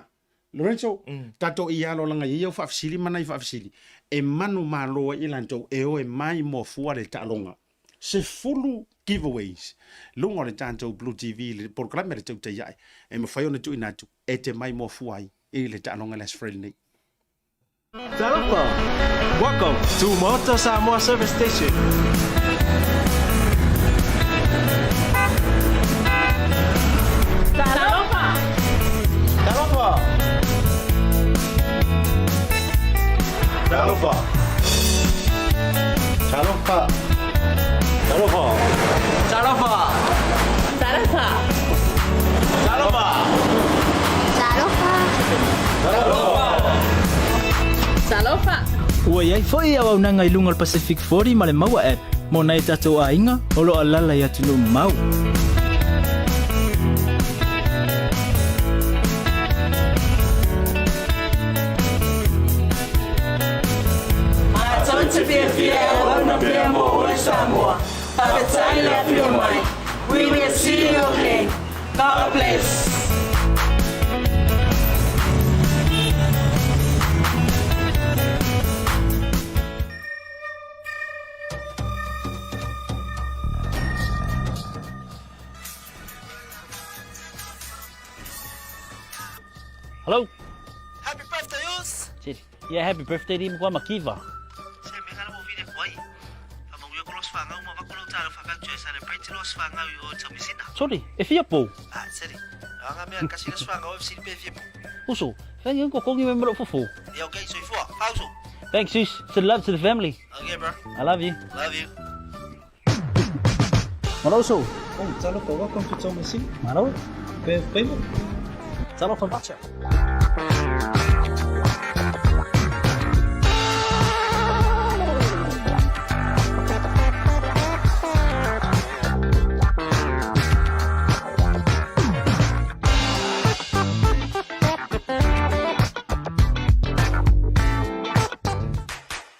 Lorenzo, tatou i alo langa ia au faafesili ma nai faafesili e manu malo ai i lantou e o e mai moa fua le taaloga. 10. giveaways luga o le tatou Blue TV le polokalame a le Tautai Ae e mafai ona tuuina atu e te mai muafua ai i le taaloga i le Aso Faraile nei. Talofa! Welcome to Maota Samoa Service Station. Talofa! Talofa! Talofa! Talofa! Talofa! Talofa! Talofa! Talofa! Talofa! Talofa! Ua i ai foi auaunaga i luga o le Pacific 40 ma le Maua App mo nai o tatou aiga o lo o alaala i atunuu mamao. Matou te fiafia e auauna pea mo oe Samoa. Faafetai le afio mai. We will see you again. God bless. Hello. Happy birthday, Us! Yeah, happy birthday di mkwa makiva. Se me ngala mo vile kwai. Fa mangu yo kolos fa ngau ma va kolo talo fa ka tue celebrate los fa ngau yo tamisina. Sorry, e fia pou. Ah, seri. Anga mea kasi los fa ngau FC pe fia pou. Uso, fengi ko kongi me mro fufu. Yeah, okay, so ifua. Fauso. Thanks, sis. Send love to the family. Okay, bro. I love you. Love you. Malo uso. Oh, talofa, welcome to Tomasina. Malo. Pe payment. Talofa bacha.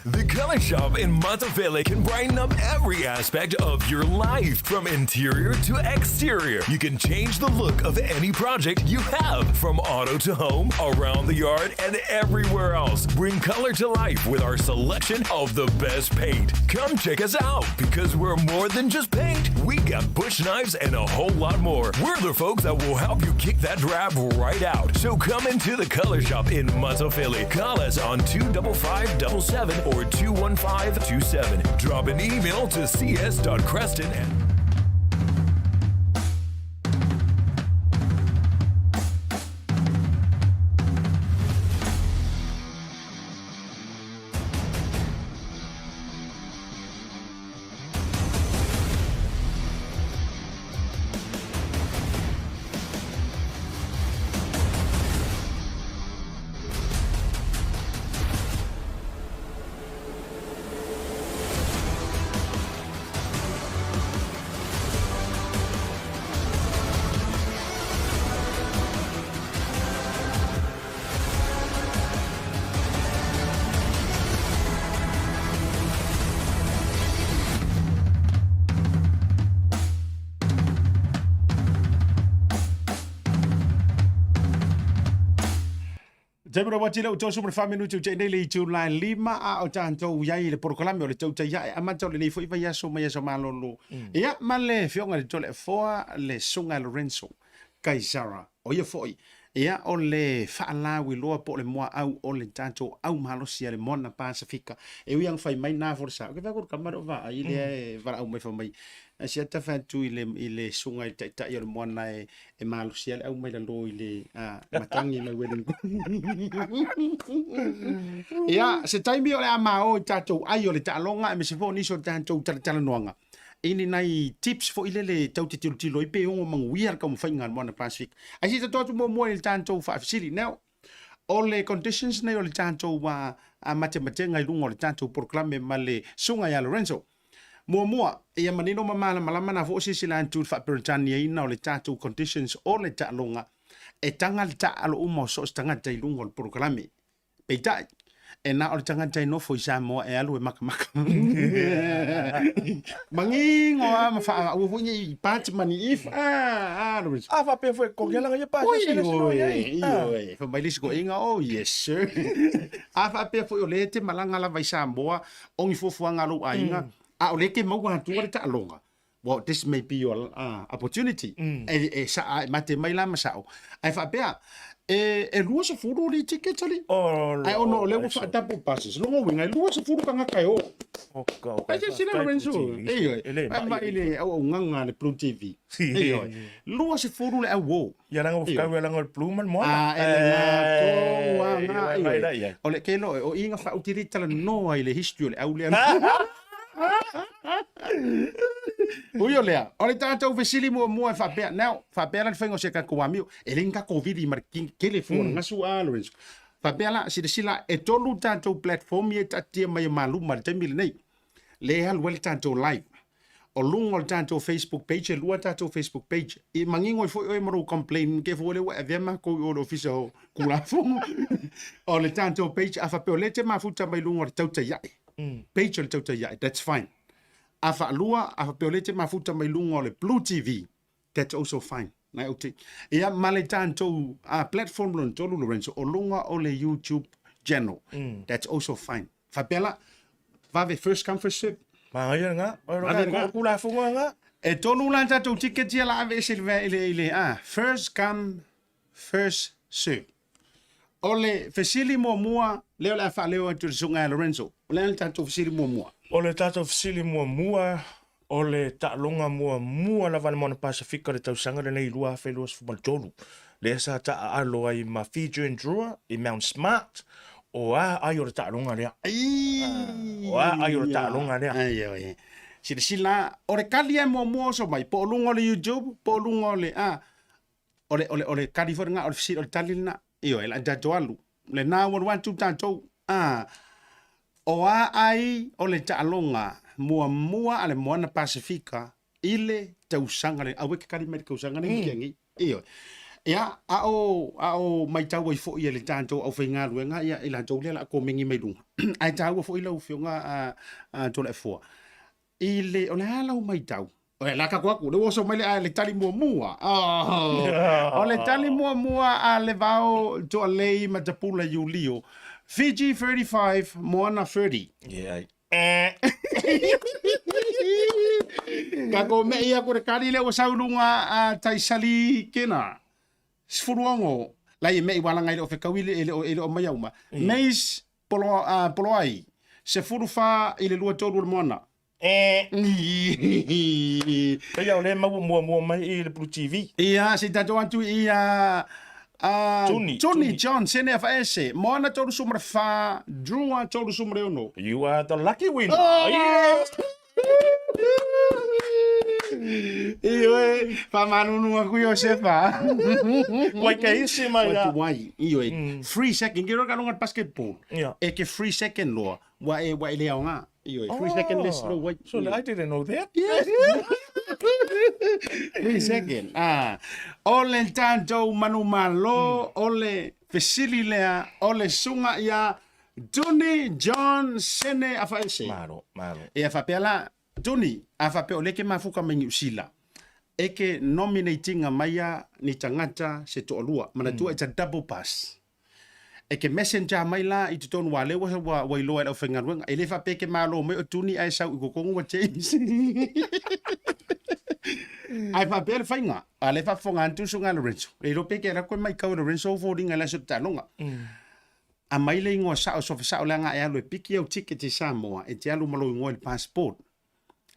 The Color Shop in Matafele can brighten up every aspect of your life, from interior to exterior. You can change the look of any project you have, from auto to home, around the yard, and everywhere else. Bring color to life with our selection of the best paint. Come check us out because we're more than just paint. We got bush knives and a whole lot more. We're the folks that will help you kick that drab right out. So come into the Color Shop in Matafele. Call us on 25577 or 21527. Drop an email to cs.creston at Taimi ua tile ua 34 minute ua nei le itula e lima a o tatou i ai i le polokalame o le Tautai Ae amata o lenei foi vaiaso mai aso malolo. Ia ma le afioga i le Toleafoa le Susuga ia Lorenzo Kaisara o ia foi ia o le faalauiloa po o le muaau o le tatou au malosi a le Moana Pasefika. E ui lava ina fai mai na folasa, ke fai kama le vaai lea e valaau mai fai mai si ata fai atu i le i le susuga i le taitai o le moana e e malosi ai le au mai lalo i le a matagi mai Wellington. Ia, se taimi o le a mao i tatou ai o le taaloga aemaise foi o nisi o tatou talatalanoaga i ni nai tips foi lele tau te tilotilo ai pe ono manuia le taumafaiga a le Moana Pasefika. Ae se i tatou atu muamua i le tatou faafesili. Now, o le conditions nei o le tatou matematega i luga o le tatou polokalame ma le Susuga ia Lorenzo. Muamua, ia manino ma malamalama na foi o silasila atu i le faa-Peretaniaina o le tatou conditions o le taaloga, e taga le taaalo uma o so o se tagata i luga o le polokalame. Peitai, e na o le tagata e nofo i Samoa e alu e makamaka. Mangingo a ma wha ua foi nei pati mani if a a Lorenzo. A faapea foi ko ke langa ia pa Oi, oi, oi, fa mai le isi koiga, oh yes sir. A faapea foi o lea e te malaga lava i Samoa, o ni fuafuaga a lou aiga, a o lea e te maua atua le taaloga. Well, this may be your uh, opportunity. Mm. E, e sa e mate mai la ma sao. Ai faapea, e, e lua se fulu li tickets ali. Oh, Ai ono o lea ua faatapu passes. Longo winga, e lua se fulu kangaka e o. Oh, ka, Ai se sila Lorenzo. E oi. Ai ma ile au au nganga le Blue TV. E oi. Lua se fulu le au o. Ia langa ua fukau ia langa o le Blue ma le Moana. Ah, e le ngā tō a ngā. Ioe. O le ke loe, o inga whautiri tala noa i le history o le au lea. Ui o lea, o le tātou fesili muamua e faapea, now, faapea la le faiga o se kako amio, e le ni kako vili ma le kele fua mm. ngasu a Lorenzo. Faapea la, silasila, e tolu tātou platform ia e taatia mai e maluma le taimi lenei. Le alu ai le tātou live. O luga o le tatou Facebook page, e lua tatou Facebook page. I mangingo ai foi oe ma lou complain ke foi le ua avea makou i o le ofisa o Kulafono. O le tatou page, a faapea o lea e te mafuta mai luga o le tautai ae. Page o le tautai ae, that's fine. A faalua, a faapea o lea e te mafuta mai luga o le Blue TV, that's also fine. Nai ou te, ia ma le tatou uh, platform lona tolu Lorenzo, o luga o le YouTube channel. That's also fine. Faapea la, vave first come first serve. Manaia lena. Vave lena. O Tulafono lena. E tolu la tatou ticket ia la ave ese i le, i le, ah, first come first serve. O le fesili muamua, lea o le a faaleo atu i le susuga ia Lorenzo. O le a le tatou fesili muamua? O le tatou fesili muamua, o le taaloga muamua lava a le Moana Pasefika i le tausaga lenei 2023, lea sa taaalo ai ma Fijian Drua i Mount Smart, o a ai o le taaloga lea? O a ai o le taaloga lea? Ai, ai. Silasila, o le kali e muamua oso mai, po o luga o le YouTube, po o luga o le, a, o le, o le, o le kali foi lena, o le fesili, o le tali lena. Ioe, la tatou alu. Lena ua alu atu tatou, a, o a ai o le taaloga muamua a le Moana Pasefika i le tausaga le, aua e te kali mai le tausaga nei mm. nei. Ioe. Ia, a o, a o maitau ai foi e le tatou aufaigaluega, ia, i latou lea la komeni mai luga. Ae taua foi lau afioga a, a Toleafoa. I le, o le a lau maitau? O le laka aku, le oso mai le, a, le tali muamua. Oh, o le tali muamua a le vao Toalei Matapula Iulio. Fiji 35, Moana 30. Yeah. Eh. Ka ko me ia ko le kari le o saulunga a Taisali kena. 16. Lai e me i walanga i le o whekau i le, e le, e le o mai auma. Meis polo, uh, poloai. 14 i le 23 o le moana. Eh. Pei o le maua muamua mai i le Blue TV. Ia, se tatou atu i a uh, Tuni, Tuni John, sene a whaese. Moana 34, Drua 36. You are the lucky winner. Oh! Yes! Ioe, whamanunu aku Iosefa. Wai ke isi mai Wai a. wai, ioe. Free second, ke roka longa basketball. Yeah. E ke free second loa, wa e wa e le aonga. Ioe, free second less low wai. So I didn't know that. Yes. Free second. Ah. O le tātou manu malo, o le fesili lea, o le sunga ia Tuni John Sene Afaese. Malo, malo. E a faapea la, Tuni, a faapea o lea ke mafuka mai Niu Sila, e ke nominatinga maia ni tagata se toalua. Manatua it's a double pass. E ke messenger mai la i totonu wa lea ua, ua, ua iloa e le aufaigaluega. E le faapea ke malo mai o Tuni ae sau i kokogo ua change. Ae faapea le faiga, a lea e faafofoga atu susuga Lorenzo. E iloa pe ke ala koe maitau e Lorenzo o foliga i le aso taaloga. Aumai le igoa sao, sofa sao leaga e alu e piki au ticket i Samoa e te alu ma lou igoa i le passport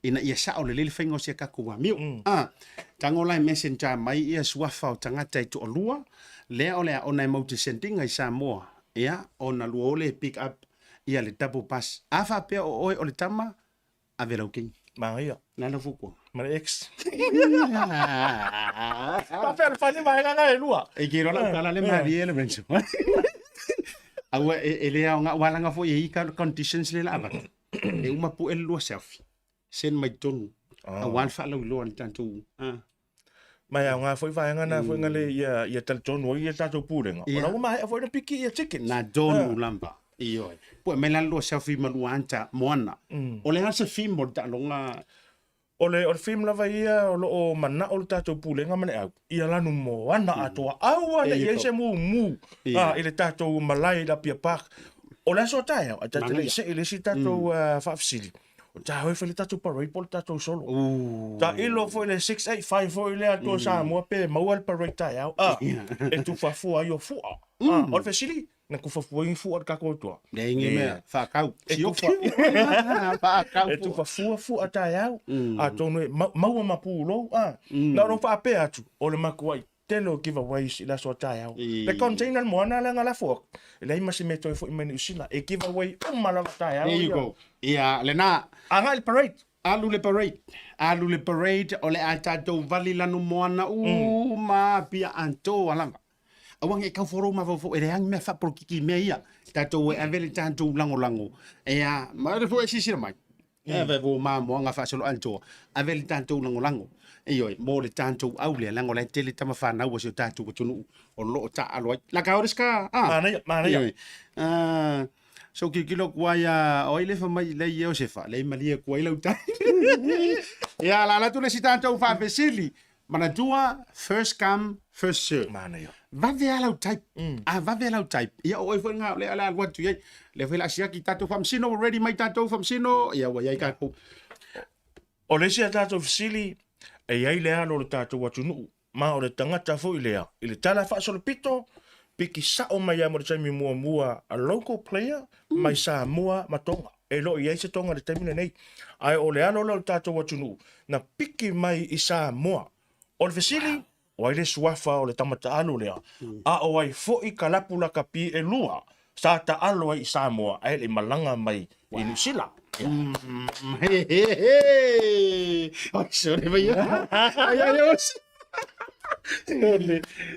ina ia sao lelei le faiga o si a tatou amio. Mm. Ah, tago la e messenger mai ia suafa o tagata e toalua, lea o le a ona e mau te sendinga i Samoa, ia, ona lua o le pick up ia le double pass. A faapea o oe o le tama, ave lau kini. Manaia. Nā lau fuafuaga. Ma le ex. Faapea le fai vaega na e lua. E ke rola tala le marie le Renzo. Aua e, e le aoga ua langa foi e i conditions le la avatu. E uma pu e le lua selfie. Send mai tonu. Ah. Aua le faalauiloa le tatou. Ah. Ma e aoga foi vaega na foi na le ia ia talitonu ai ia tatou pulega. Ia. Ona ua maea foi na piki ia tickets. Na tonu lava. Ioe. Pue mai la le lua selfie ma lua anta moana. O le a se theme o le taaloga? O le, o le theme lava ia o lo o manao le tatou pulega ma le au, ia lanu moana atoa. Aua ne i ai se mumu Ia. i le tatou malae i Apia Park. O le aso taeao, a tatou le Manaia. see i le isi tatou faafesili. O taeao e fai le tatou parade po o le tatou solo. Tailo foi le 685 foi lea atu o Samoa pe maua le parade taeao. Ah, e tufafua ai o fua. Ah, o le fesili, na tufafua ai fua le tatou atoa. Leai ni mea, faakau. E Sioki. Faakau E fua. tufafua fua taeao. Atonu e maua ma pulou. Ah, na ona ou faapea atu, o le matuai tele o giveaways i le aso a taeao. Le container le moana lea na lafo atu, e leai ma se mea e toe foi mai Niu Sila. E giveaway uma lava taeao There you ia. go. Ia, lena. Agai i le parade. Alu le parade. Alu le parade, o le a tatou vali lanu moana uma Apia atoa lava. Aua nge kau forou mafaufau e leai ni mea faapolokiki i mea ia. Tatou e ave le tatou lagolago. Ea, ma le foi e silasila mai. E ave vo mamoaga faasolo atoa. Ave le tatou lagolago. Ioe, mo le tatou au lea, leaga o la e tele tama fanau a si o tatou atunuu o lo o taaalo ai. Laka ore ska, ah. Manaia, manaia. Ioe. Ah, so kilikilo atu ai a, o ai le fa mai lei Iosefa, lei malie atu ai lau tai. Ia, la la tu le si tatou faafesili. Manatua, first come, first serve. Manaia. Vave a lau type. A vave a lau type. Ia o oe foi ngā, le ala alu atu iai. Le foi la siaki tatou faamasino, ua ready mai tatou faamasino. Ia ua iai tatou. O le isi a tatou fesili, e i ai le alo o le tatou atunuu, ma o le tagata foi lea, i le tala faasolopito, piki sao mai lava mo le taimi muamua a local player mai Samoa ma Tonga. E le o i ai se Tonga i le taimi lenei. Ae o le alo lea o le tatou atunuu na piki mai i Samoa. O le fesili, o ai le suafa o le tama taalo lea, a o ai foi ka lapu lakapi e lua sa taalo ai i Samoa ae le i malaga mai i Niu Sila? He he he! Oi, sorry mai ia. Ai ai osi.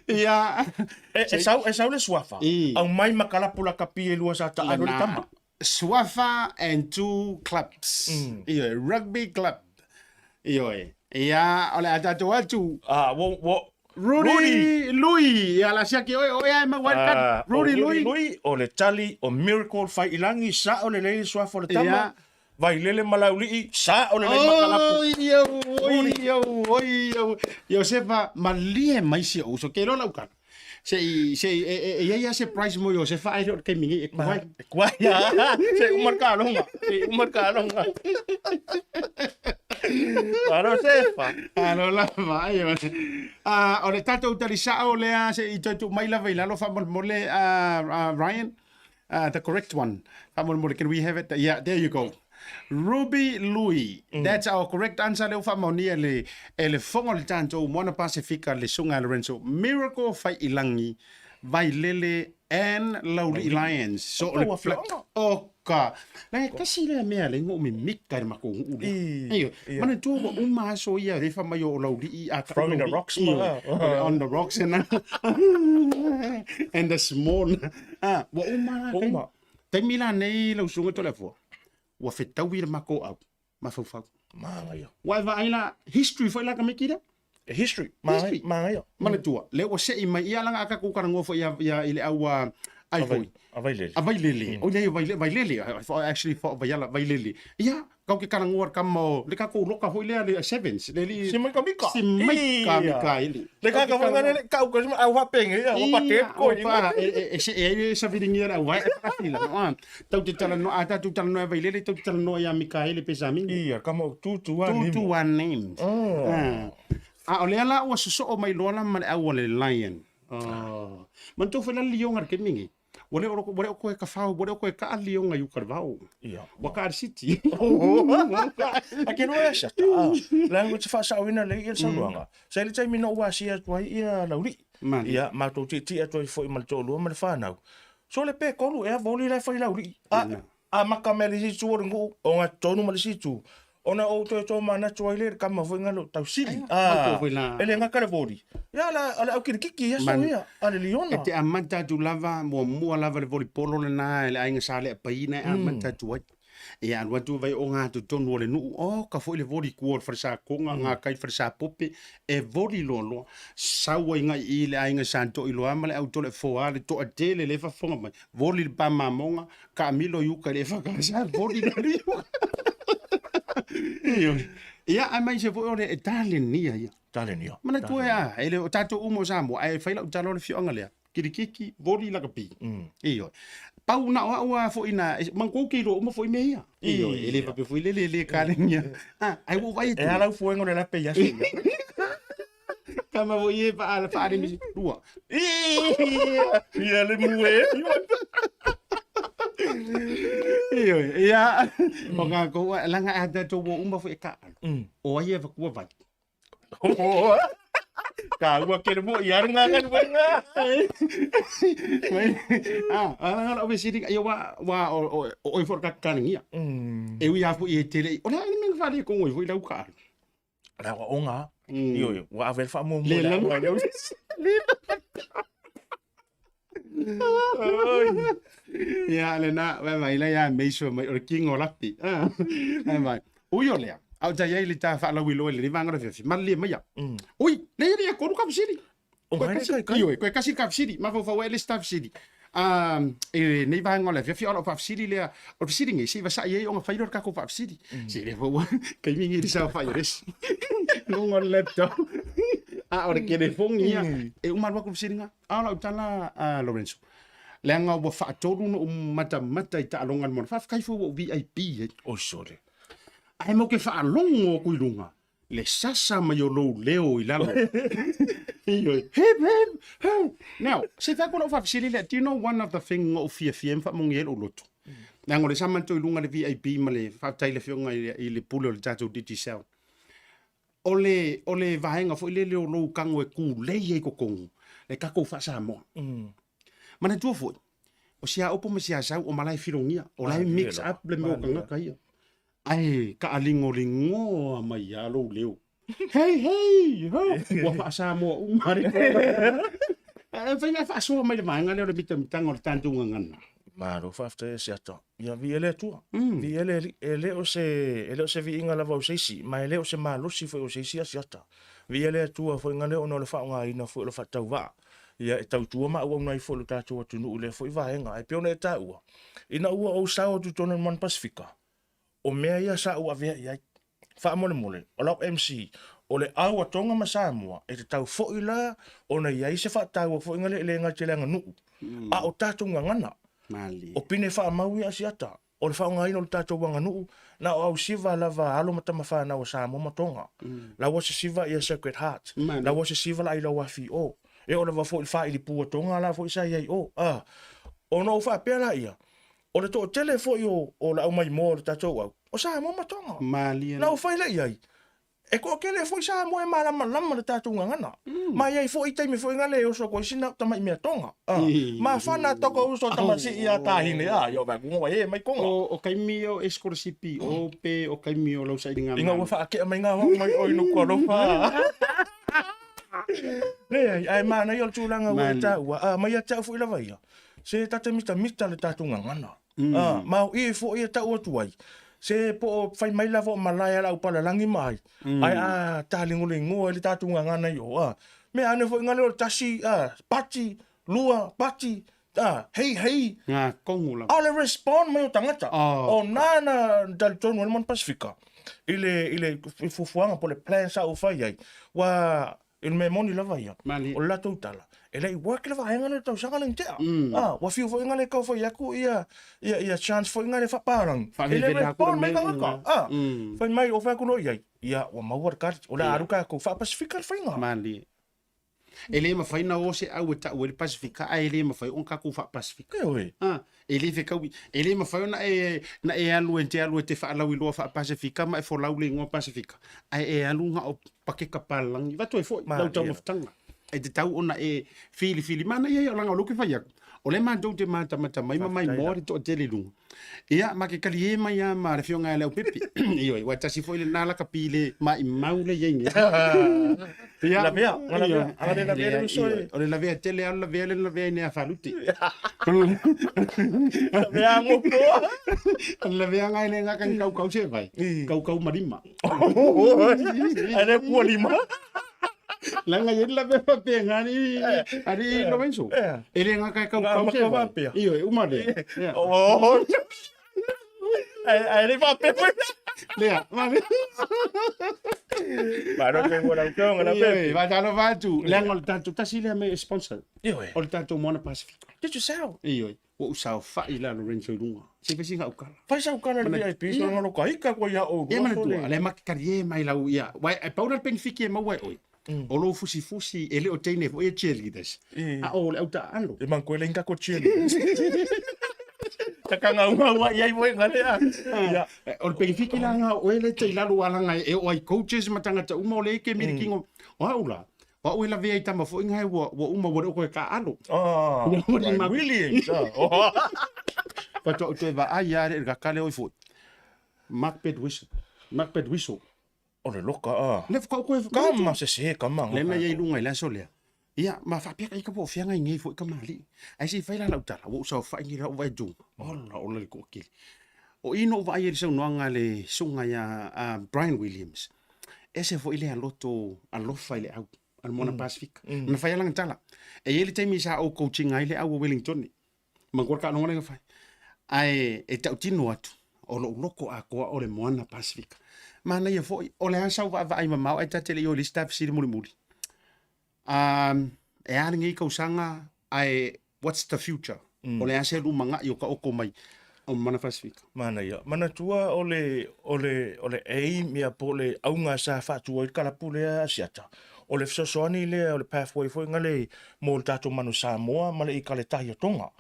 Ia. E, e sau, e sau le suafa, aumai ma ka lapu lakapi e lua sa taalo le tama. Suafa and two clubs. Ioe, rugby club. Ioe. Ia, o le a tatou atu. Ah, wo, wo, Rudy, Rudy. Lui. Ia, la siaki oe, oe ai ma wild card. Ah, o Rudy Rudy Lui. Lui, o le tali o Miracle Faiilagi, sao lelei le suafa o le tama. Ia. Vailele ma Laulii, sao lelei ma Kalapu. Oi, iau, oi, iau, oi, iau. Iosefa, malie mai si ou uso. Ke iloa lau kala. Se i, se i, e, e, e iai lava se prize mo Iosefa ae le o le taimi nei e kuai. E kuai lava. Se i uma le kaloga. Se i uma le kaloga. Malo Sefa. Alo lava, ai o. Ah, o le tatou tali sao lea se i toe tuu mai lava i lalo faamolemole ah, ah, Ryan. Ah, the correct one. Faamolemole, can we have it? Yeah, there you go. Ruby Lui. That's our correct answer lea ua faamaonia e le, e le Fofoga o le Tatou Moana Pasefika le Susuga a Lorenzo Miracle Faiilagi Vailele and Laulii Lions. So o le Ua afioaga. Oka. Leaga e tasi lea mea le igoa o mimika i le makou nuu lea. Ioe. Manatua ua uma aso ia le fai mai o Laulii a Throwing the rocks ma la. Ioe. On the rocks and and the small. Ah, ua uma la. Ua uma. Taimi la nei lau susuga Toleafoa. Ua fetaui le makou au mafaufau. Manaia. Ua e vaai la history foi la tamaiti lea. History. Manaia. Manaia. Manatua, lea ua sei mai ia laga a tatou talanoa foi ia, ia i le au a ai foi. A Vailele. A Vailele. Oi nei Vailele, Vailele. Actually for Vaiala, Vailele. Ia, kau ke talanoa le kama o le tatou loka foi lea le Sevens, le li Si Maika Mika. Si Maika Mika ele. Le kaka foi ngane le kau ka au fa penge ia, wa pa tep ko Ia, pa, e se e ai sa viringia la wai e pakafila. No, tau te talanoa, a tatou talanoa e Vailele, tau te talanoa ia Mikaele Pesamini. Ia, kama o tutu a nimo. Tutu a names. A o lea la ua sosoo mai loa la ma le au a le lion. Oh. Manatua foi la le lioga i le taimi lenei. Ua le o ua le o koe kafao, ua le o koe kaa lioga i uka i le vao. Ia. Ua kaa i le siti. A ke loa e sia ta. Leaga ou te faasaoina lelei ia le saunoaga. Sa i le taimi na ou asia atu ai ia Laulii. Ia, matou tietie atu ai foi ma le toalua ma le fanau. So le pe kolu ea voli la e fai Laulii. A, amata mai le isi itu o le nuu, ogatotonu ma le isi itu. Ona ou toe tomanatu ai lea i le kama foi nga lo tausili. Matou foi la. E le gata le voli. Ia la, o le au kilikiki i aso ia, a le liona. E te amata atu lava, muamua lava le volipolo lena e le aiga sa Leapaina e amata atu ai. Ia alu atu vai ogatotonu o le nuu, oka foi le voli kua o le falesakoga, gakai le falesapope, e voli loaloa. Sau ai gai i i le aiga sa Toiloa ma le au Toleafoa le toatele le faafofoga mai, voli le pa mamoga, Kaamilo i uka i le EFKS, voli le alii uka. Ioe. Ia, aemaise foi o le talenia ia. Talenia. Manatua e a, e le o tatou uma o Samoa, ae fai lau tala o le afioaga lea, kirikiki, voli lakapi. Ioe. Pau na o au a foi na manatua ou te iloa uma foi mea ia. Ioe, e le faapea foi lele e le kalenia. Ah, ai ua ou vaai atu. E ala ufuega o le lape i aso ia. Tama foi e faa faa le misi lua. Ia le mue. Ioe, ia o ngā kou langa a tātou ua uma foi e kaalo. O ai e whakua vai. Ka ua kere mo i aru ngā ngā ngā. Ah, ah, o vesiri ia wa wa o o o i ka kaningia. E ui afu i tele. O le ai me whare ko ngoi foi lau ka. La wa onga. Io io, wa avel fa mo mo. Le la. Ia, lena, vai mai la ia meiso mai o le king o lapi. Ah, vai mai. Ui o lea, au ta iai le ta whaalauiloa i le vanga o le fiafi, malie mai ia. Ui, le ia ia koru ka fisiri. O Koe ngai kasi, kai kai. ioi, koe kasi ka fisiri, mafaufau ai le sta fisiri. Um, e nei vaega o le afiafi, o lau faafesili lea, o le fesili nei, se i vasa'i ai ona fai lea o le tatou faafesili. Se lea foi ua taimi lenei i le saofai o le isi luga o le laptop, a o le telefoni ia. E uma alu atu le fesiliga, a o lau tala a Lorenzo, leaga ua faatolu ona ou matamata i taaloga a le Moana, faafetai foi ua ou VIP ai. Oi sole. Ae matou te faalogo atu i luga, le sasa mai o lou leo i lalo. Ioe, hip, hip, hip. Now, se fai atu lau faafesili lea, do you know one of the thing na ou fiafia ai ma faamonia ai lou loto? Leaga o lea sa matou i luga le VIP ma le faafetai i le afioga i le pule o le tatou Digicel. O le, o le vaega foi lele o lou tago e tulei ai i totonu, le tatou faa-Samoa. Manatua foi, o si a upu ma si a sau o malae filogia, o la e mix up le mea o tagata ia. Ae kaaligoligoa mai lava lou leo. Hei, hei, ho! Ua faa-Samoa uma le Ae mafai ona e faasoa mai le vaega lea o le mitamitaga o le tatou gagana. Malo faafetai e Siata. Ia viia le Atua. Viia le Alii. E le o se, e le o se viiga lava o se isi, ma e le o se malosi foi o se isi a Siata. Viia le Atua foi gale ona o le faaaogaina foi o le faatauvaa. Ia e tautua ma auauna ai foi lo tatou atunuu i lea foi vaega. Ae pei ona e taua, ina ua ou sao atu i totonu o le Moana Pasefika, o mea ia sa ou avea i ai. Faamolemole, o lau MC, o le au a Tonga ma Samoa, e tatau foi la ona i ai se faataua foi ngale e le gata i le aganuu, a o tatou gagana. O pine faamau ia Asiata, o le faaaogaina o le tatou aganuu, na o ausiva lava alo ma tamafanau a Samoa ma Tonga. La ua sesiva ia Sacred Heart, la ua sesiva la Ailau Afi i o. E oo lava foi i le faailipu a Tonga la foi sa i ai i o. A, ona ou faapea laia, o le toatele foi o, o le aumaimoa o le tatou au, o Samoa ma Tonga. Malie. Na ou fai lea i ai, e toatele foi Samoa e malamalama le tatou gagana. Ma e i ai foi taimi foi ngale e oso atu ai sina tamai mea Tonga. Ah, ma whana toko uso tamasi i a tāhine, ah, i o vai kunga e mai Tonga. O, o kaimi o e sikolasipi o pe o kaimi o lau sailiga Inga ua whaakea mai ngā hoa mai oi nuku alofa. Leai, ae manaia o le tulaga ua e taua, ah, mai ia te au foi lava ia, se ta te mitamita le tatou gagana. Ah, ma o i foi e tau atu ai, se po o fai mai lava o malae a le aupalalangi ma ai, ae a taligoligoa i le tatou gagana i o, ah, mea ane foi ngale o le tasi, ah, pati, lua, pati, ah, hei, hei. Ngā kongu lava. A o le respond mai o tagata, o na na talitonu ai le Moana Pasifika i le, i le fuafuaga po o le plan sa ou fai ai, ua I le mea moni lava ia, o le latou tala, e le i work le vaega lea i le tausaga lea na tea. A, ua fiu foi ngale kau fai atu ia, ia, ia chance foi ngale faapalangi. E le respond mai tagata. A, fai mai, o fai atu loa i ai, ia, ua maua le kali, o le a alu tatou, faa-Pasifika le faiga. Malie. E le mafai ona o se au e tau ai le Pasifika, ae le mafai ona tatou faa-Pasifika. Ioe. A, e le fekaui, e le mafai ona e, na e alu e te alu e te faalauiloa faa-Pasifika ma e folau le igoa Pasifika, ae e alu na o pakeka palangi. Vatu ai foi lau taumafataga. E tatau ona e filifili. Manaia ia o laga o lea ou te fai atu, o lea matou te matamata mai ma maimoa le toatele i luga. Ia, ma ke kaliē mai lava ma le afioga ia Leaupepe. Ioe, ua tasi foi lena lakapi le maimau lea i ai nei. Ia, Lavea, nga lavea, anga le lavea le uso e. O le lavea tele lava o le lavea lea na lavea ai nei a Falute. Lavea ngopo. O le lavea ngai le ngaka ni kaukau se vai. Kaukau ma lima. Ai le kua lima. Leaga e i ai le lavea faapena alii alii Lorenzo. E le gata e kaukau se vai. Ioe, uma lea. Oh. Ai le faapea foi. Lea, ma. Malo te ua lau tonga la pepe. Ioe, faatalofa atu. Leaga o le tatou tasi lea mea e sponsor. Ioe. O le tatou Moana Pasifika. Did you sell? Ioe. Ua ou saofai la Lorenzo i luga. Se i fai sina aukala. Fai sau kala le VIP, so nga loka ika koe ia oulua. Ia manatua, le ma kalie mai lau ia. Wai e pau la le penefiki e maua e oe. O lou fusifusi e le o teine foi e cheerleaders. A o le au taaalo. E mang koe le inga ko cheerleaders. Takanga ua iai moe ngale a. Ia. O le penefiki la nga o oe le te i lalo alanga e o ai coaches ma tangata uma o le eke mirikingo. O au la, O au e lavea i tama foi ngae ua, ua uma ua le o koe taaalo. Ah, Brian Williams. Ah. Faatoa ou toe vaai lava le kakale oi foi. Mark Bedwhistle. Mark Bedwhistle. O le loka ah. Le faatoa ou koe Kama se se kama. Le na iai lunga i le aso lea. Ia, ma faapea ka ika po o feagai nei foi kamali'i. Ae se i fai la lau tala, ua ou saofai nei lau vaai atu. Ola, ola le toatele. O i na ou vaai ai i le saunoaga a le susuga ia Brian Williams. Ese foi lea loto alofa i le au a le Moana Pasifika. Na fai lava lana tala. E i ai le taimi sa ou coaching ai le au o Wellington. Manatua le taaloga lea na fai. Ae e tautino atu, o lou loko atoa o le Moana Pasifika. Manaia foi, o le a sau vaavaai mamao ae ta te le i o i le isi ta fesili mulimuli. Um, e a lenei tausaga, ae what's the future? O le a se lumanai o taoto mai o Moana Pasifika? Manaia. Manatua o le, o le, o le aim ia po o le auga sa faatu ai le kalapu lea a Asiata, o le fesoasoani lea o le pathway foi ngale mo le tatou manu Samoa ma le ikale tahi o Tonga.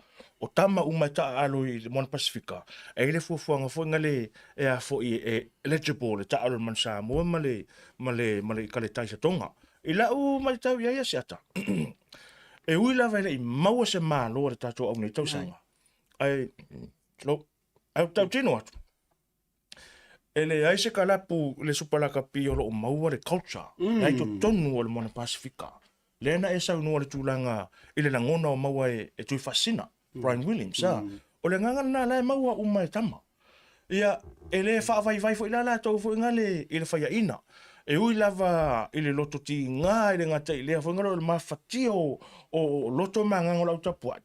O tama uma e taaalo i le Moana Pasifika, e i ai le fuafuaga foi ngale e a foi e eligible le taaalo i le manu Samoa ma le, ma le, ma le ikale tahi a Tonga. I lau matau i ai Asiata, e ui lava e le i maua se malo a le tatou au nei tausaga, ae, lo, ae ou tautino atu, e leai se kalapu i le Super Lakapi o lo o maua le culture, mm. ai totonu o le Moana Pasifika. Lea na e saunoa le tulaga i le lagona o maua e, e Tuifaasisina, mm. Brian Williams, mm. O le agaga lena la e maua uma e tama. Ia, e le faavaivai foi la latou foi ngale i le faiaina. E ui lava i le loto tiga i le gata i lea foi ngale o le mafatia o, o loto ma agaga o le au tapuai.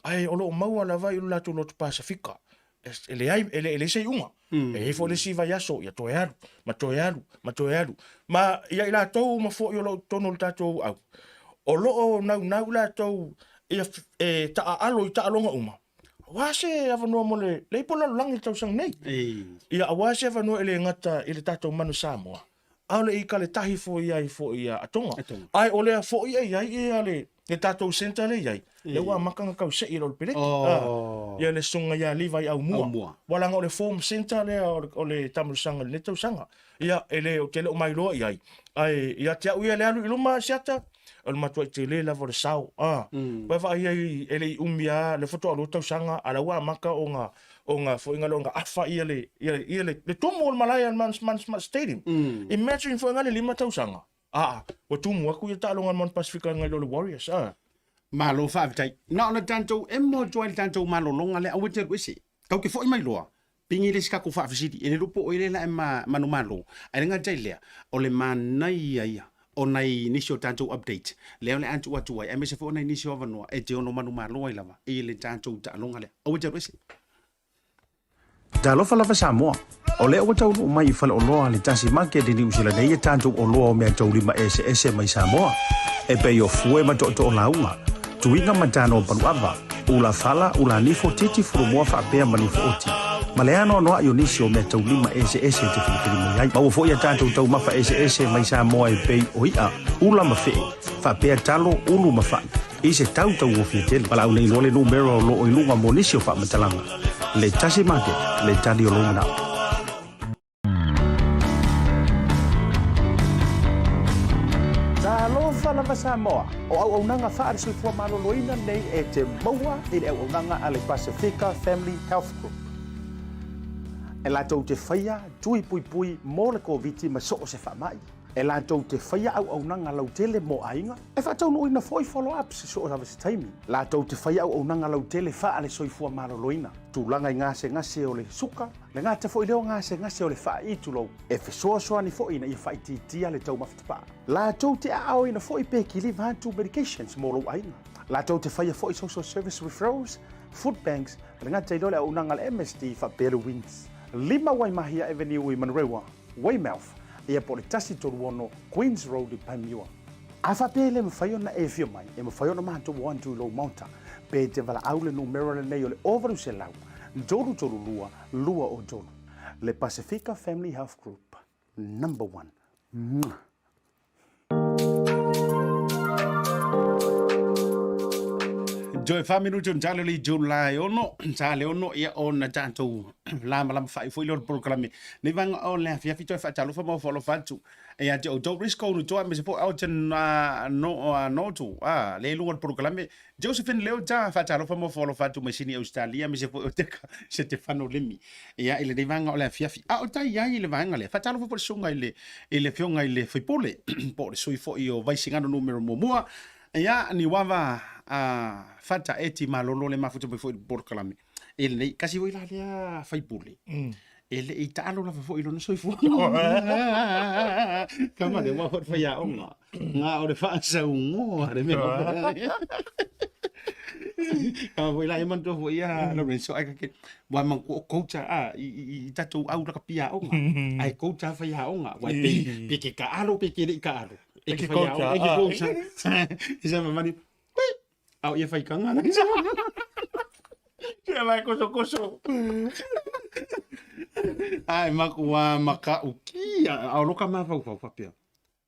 Ae o lo o maua lava i lo latou loto Pasifika. E leai, e leai se iuga. E i ai foi le isi vaiaso, ia toe alu, ma toe alu, ma toe alu. Ma ia i latou uma foi o lo o i totonu o le tatou au, o lo o naunau latou ia e taaalo i taaloga uma, aua se avanoa mo le le ipu lalolagi i le tausaga nei. Ia aua se avanoa e le gata i le tatou manu Samoa, a o le i kaletahi foi ai foi a Tonga. Ae o lea foi e i ai ia le le tatou centre lea e i ai, lea ua amata ona tau sei e le Peleti. Ia le susuga ia Levi Aumua. Ua leaga o le form centre lea o le taamilosaga i lenei tausaga. Ia e le, ou te le o mailoa i ai, ae ia te au ia le alu i luma Asiata, o le matuai tele lava o le sao. A, ua vaai ai e le i umi lava, lea faatoa lua tausaga, a o la ua amata ona, ona foi na ona afa ia le, ia le, ia le, le tumu o le malae a le Mount Stadium. Imagine foi na le 5 tausaga, aa, ua tumu atu ia taaloga a le Mount Pasifika nai lo le Warriors, a. Malo faafetai. Na ona tatou emo atu ai le tatou malologa lea, aua e te alu ese. Tatou te foi mai loa, pigi le isi tatou faafesili, e le iloa po o ai lea la e manumalo. Ae le gata i lea, o le manaia ia o nai nisi o tatou update lea o le a tuu atu ai, aemaise foi o nai nisi o avanoa e te ono manumalo ai lava i le tatou taaloga lea. Aua e te alu ese. Talofa lava Samoa! O lea ua taunuu mai i faleoloa a le Tasi Market i Niu Sila nei e tatou oloa o meataulima eseese mai Samoa, e pei o fue ma tootoo lauga, tuiga ma tano paluava, ula fala, ula nifo, titi fulumoa faapea ma nifo oti, ma le anoanoai o nisi o meataulima eseese e te filifili mai ai. Maua foi a tatou taumafa eseese mai Samoa e pei o i'a, ula ma fe'e, faapea talo, ulu ma fa'i, i se tau tauofie tele. Valaau nei loa le numera o lo o i luga mo nisi o faamatalaga. Le Tasi Market, le tali o lou manao. Talofa lava Samoa, o auaunaga faale-soifua maloloina nei e te maua i le auaunaga a le Pasifika Family Health Group. E latou te faia tui puipui mo le Koviti ma so o se faamai. E latou te faia auaunaga lautele mo aiga, e faataunuuina foi follow-ups i so o lava se taimi. Latou te faia auaunaga lautele faale-soifua maloloina, tulaga i gasegase o le suka, Le gata foi lea o gasegase o le faaitu tulou, e fesoasoani foi ina ia faaitiitia le taumafa tapaa. Latou te aaoina foi pe kiliva atu medications mo lou aiga. Latou te faia foi social service referrals, food banks, le gata i lea o le auaunaga a le MSD faapea le WINZ. 5 Waimahia Avenue i Manurewa, Weymouth, ia po o le 136 Queens Road i Panmure. A faapea e le mafai ona e afio mai, e mafai ona matou o atu i lou maota. Pe e te valaau le numera lenei o le 800 332 203. Le Pasifika Family Health Group, number one. Mwah! Toe fa minuti o talo le July ono, sa le ono ia ona tatou lamalama fai foi le polokalame. Nei vanga o le afiafi toe faatalofa ma ofo atu. Ia te outou Risco no toa me se po au te no no tu a le luga o le polokalame. Josephine Leo ta faatalofa ma ofo atu mai Sini Australia me se po o te se te whano lemi. Ia i lenei vaega o le afiafi. A o tai ai i le vaega lea, faatalofa foi le susuga i le, i le afioga i le faipule, po o le sui foi o Vaisigano numera muamua. Ia, Niuava a Fata Eti Malolo le mafuta mai foi i le polokalame. I lenei, kasi foi la lea faipule. E le i taalo lava foi i lona soifua. Kama le wa foi whaiaonga. Ngā o le whaasaugoa le mea. Ka foi la e manatua foi ia Lorenzo ai kake wa man ko coach a i i i tatou au lakapi aoga. Ai coach a whai aoga. Wa pe pe ke ka alo pe ke le ka alo. E ke whai aoga e ke coach. I sa mamani. Au ia whai kanga na. Kia mai koso koso. Ai makua makaukia. Au loka mafaufau faapea.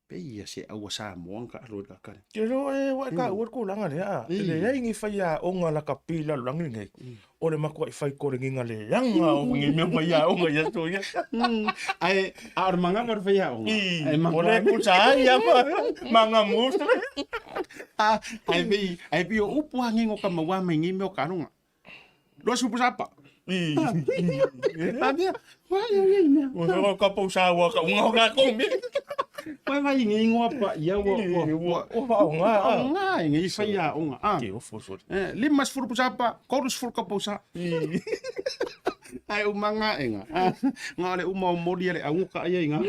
Pei ia se aua Samoa ka alo i ka kare. Te roa e wai ka ua tulaga lea. E leai ni faiaoga lakapi i lalolagi nei. O le makuaʻi fai kolegiga leaga o ni mea faiaoga i aso ia. Ae, a o le magava o le faiaoga. E O le kusa ai ia ma manga musu. Ae pei, ae pei o upu a ngego ka maua mai nei mea o ka aloga. 20 pusapa. Mea, wai ai ai mea. Ua whai ka pou sa ua ka unga o ka komi. Wai wai ngi ingoa pa ia ua ua ua ua whaonga. Whaonga e ngi whai a onga. Ah. Ke ofo sori. Eh, 50 pusapa, 30 ka pousa. Ai umanga enga. Nga o le uma o moli le aunga ka ia inga.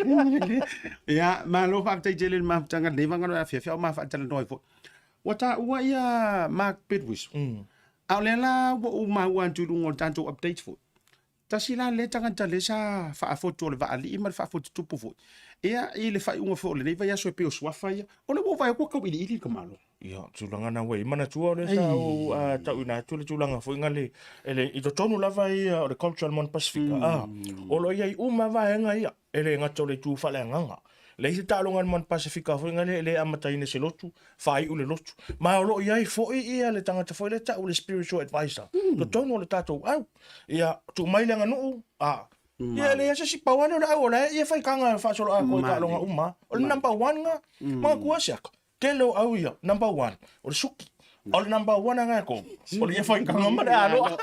Ia, malo whaapetai tele le mafutanga nei vanga no afia o mafaatala noi fo. Ua taua ia Mark Bedwis. A o lea la ua ou maua atu i luga o le tatou update foi. Tasi la lea tagata lea sa faafotu o le vaalii ma le faafotu tupu foi. Ia, i le faaiuga foi o lenei vaiaso e pei o suafa ia, o lea ua ou vaai atu ua tauiliili le tamaloa. Ia, o tulaga na ua i ai. Manatua o lea sa ou tauina atu le tulaga foi na le, e le, i totonu lava ia o le culture a le Moana Pasifika, a, o lo o i ai uma vaega ia. E le gata o le itu faaleagaga. Leai se taaloga a le Moana Pasifika foi lea e le amataina i se lotu, faaiu le lotu. Ma o lo o i ai foi ia le tagata foi lea e tau o le spiritual advisor, totonu o le tatou au. Ia, tuu mai le aganuu, a, ia e leai se isi pau lava lea o le au o la e ia faitaga e faasoloatoa i taaloga uma. O le number one lena. Manatua se aka, tele o au ia, number one, o le suki. O le number one aga e kou, o le ia faitaga ma le aloa.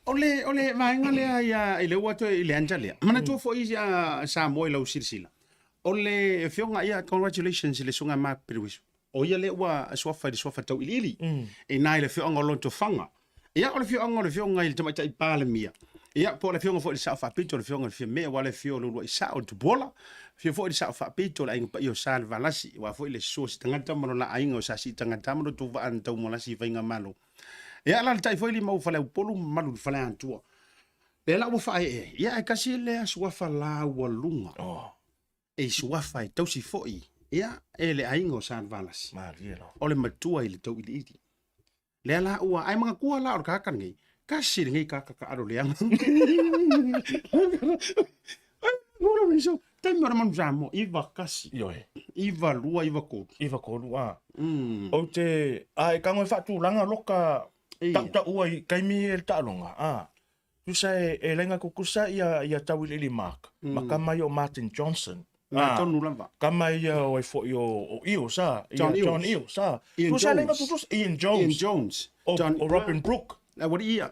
O le, o le vaega lea ia, i le ua toe i le anja lea. Manatua foi ia Samoa i lau silasila. O le afioga ia, congratulations i le susuga Mark Perewisu. O ia lea ua suafa i le suafa tauiliili. I na i le afioaga o Lotofaga. Ia, o le afioaga o le afioga i le Tamaitai Palemia. Ia, po o le afioga foi i le Sao Faapito, le afioga i le Fiame, aua le afio o le uluai sao o le Tupuola. Afio foi le Sao Faapito, le Aiga Paia o Salevalasi, aua foi le susu o Sitagata ma lona aiga o Sasiitagata ma lo outou vaa na taumalasi i Faigamalo. Ia, alaalatai foi Limau Faleaupolu ma Malu i le Faleatua. Lea la ua faaee ai. Ia, ae tasi lea suafa laualuga. Oh. E suafa e tausi foi, ia, e le aiga o Salevalasi. Malie lava. O le matua i le tauiliili. Lea la ua, ai manatua la o le tagata lenei, tasi lenei tagata taalo leaga. Ora me so, taimi o le manu Samoa, 91. Ioe. 92, 93. 93, a. Ou te, a e tago e faatulaga loka tautaua i taimi e le taaloga, a. Tusa e, e laina tutusa ia, ia Tauiliili Mark, ma tama ia o Martin Johnson. Nā tonu lava. Tama ia o ai foi o, o Eels, a. Ia John Eels. John Eels, a. Ian Tusa e laina Jones. tutusa, Ian Jones. Ian Jones. O, John, o Robin Brook. A ua ia.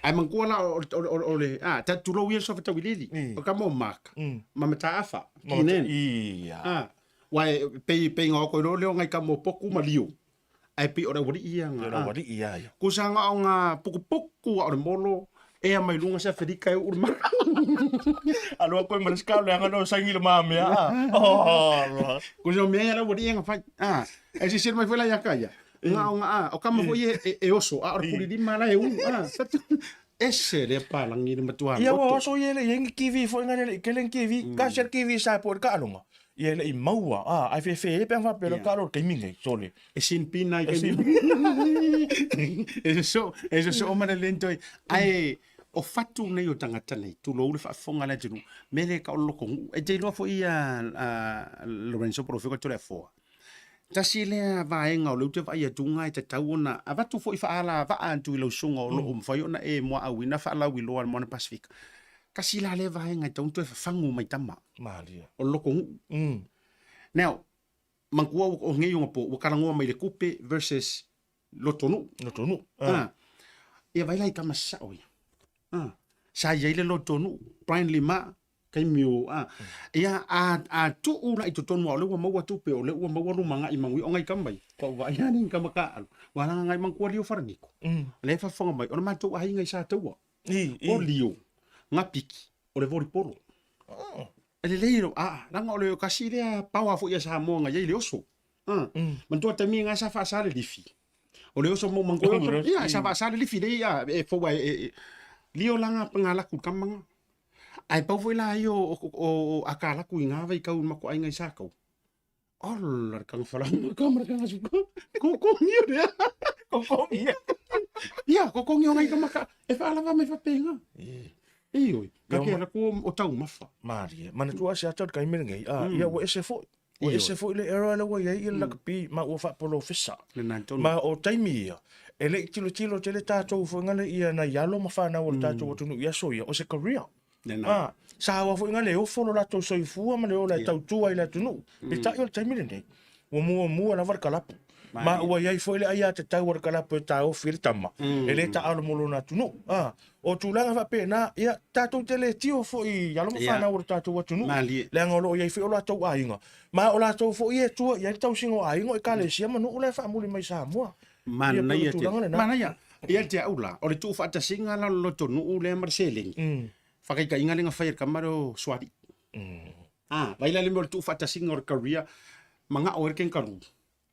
Ae manatua la o, o, o, o le, a, ta tulou ia le suafa Tauiliili. O tama o Mark. Ma Mataafa. Keenan. Ia. A, ua e, pei, pei ngā oko i leo ngai kamo poku ma liu. Ae pei o le aualii ia nga. O le aualii ia ia. Kusa nga o nga pukupuku a o le molo, ea mai lunga se Aferika e uu le maka. Aloa koe ma le scout leaga no saingi le mamea a. Oh. Kusa o mea ia le aualii ia nga fai. A, e sisili mai foi la ia ka ia. Nga o nga a, o kama foi e, e, e oso, a o le kulilima la e ulu. A, ese le palangi le matua Ia ua loto. oso ia le ia ngi kiwi foi nga le kele ngi kiwi, ka se kiwi sa po le ka alonga. Ia e le i maua, a, ae fefe e pe ana faapea le taalo o le taimi nei, sole. E sin pina i taimi. E soso, e soso ma le lento ai. Ae o fatu nei o tagata nei, tulou le faafofoga a le atunuu, mea lea e tau o le lotonuu. E te iloa foi a Lorenzo Porofio Toleafoa, tasi lea vaega o lea ou te vaai atu e tatau ona avatu foi faaala vaa atu i lau susuga o lo o mafai ona e muaauina faalauiloa i le Moana Pasefika. Tasi la lea vaega e tatau ona toe fafagu mai tama. Malie. O le lotonuu. Now, manatua o nei ona po, ua talanoa mai le tupe versus lotonuu. Lotonuu. Ah. Ia vai la i tama sao ia. Ah. Sa i ai le lotonuu, Brian Lima, taimi o, ah. Ia, a, a tuu la i totonu o lea ua maua tupe, o lea ua maua lumanai manuia, o ngai tama ia. Kua vaai lava ni tama taaalo. Ua langa ngai manatua lio faraniko. O lea e faafofoga mai, o le matou aiga i Sataua. O lio, ngapiki, o le volipolo. E lelei lo, a, leaga o le kasi lea power foi a Samoa na i ai le oso. Ah. Manatua taimi na sa faasa le lifi. O le oso mo manatua e oso. Ia, sa faasa le lifi lei, a, e fou e, e, lio langa nga laku kamanga. Ae pau foi la ai o, o, o, o a ka laku i ngā vaikau i makuaiga i Sakau. Ala le kanga falanga ka ma le kanga suka. Kokongi o lea. Kokongi. Ia, kokongi o ngai ka maka. E whaalava mai whapenga. E oi, ka ke ala ko o taumafa. Marie, manatua se ata o le taimi lenei, a, ia ua ese foi. Ua ese foi le era lea ua i ai le lakapi ma ua faapolofesa. Ma o taimi ia, e le i tilotilo tele tatou foi ngale ia nai alo ma fanau o le tatou atunuu i aso ia, o se career. A, sa aua foi ngale e ofo lo latou soifua ma le ola e tautua i le atunuu. Peitai o le taimi lenei, ua muamua lava le kalapu. Ma ua i ai foi le aiatatau a le kalapu e taofi ai le tama, e le taalo mo lona atunuu. A, o tulaga faapena, ia, tatou te le tio foi i alo ma fanau o le tatou atunuu, leaga o lo o i ai foi o latou aiga, ma o latou foi e tua i ai le tausiga o aiga, o Ekalesia ma nuu la e faamuli mai i Samoa. Manaia tele. Manaia. Ia te au la, o le tuufaatasiga la o le lotonuu lea ma le seleni, faataitaiga lea na fai e le tama lea o Suali. A, vaai la le mea o le tuufaatasiga o le career, manao ai le kangaroo,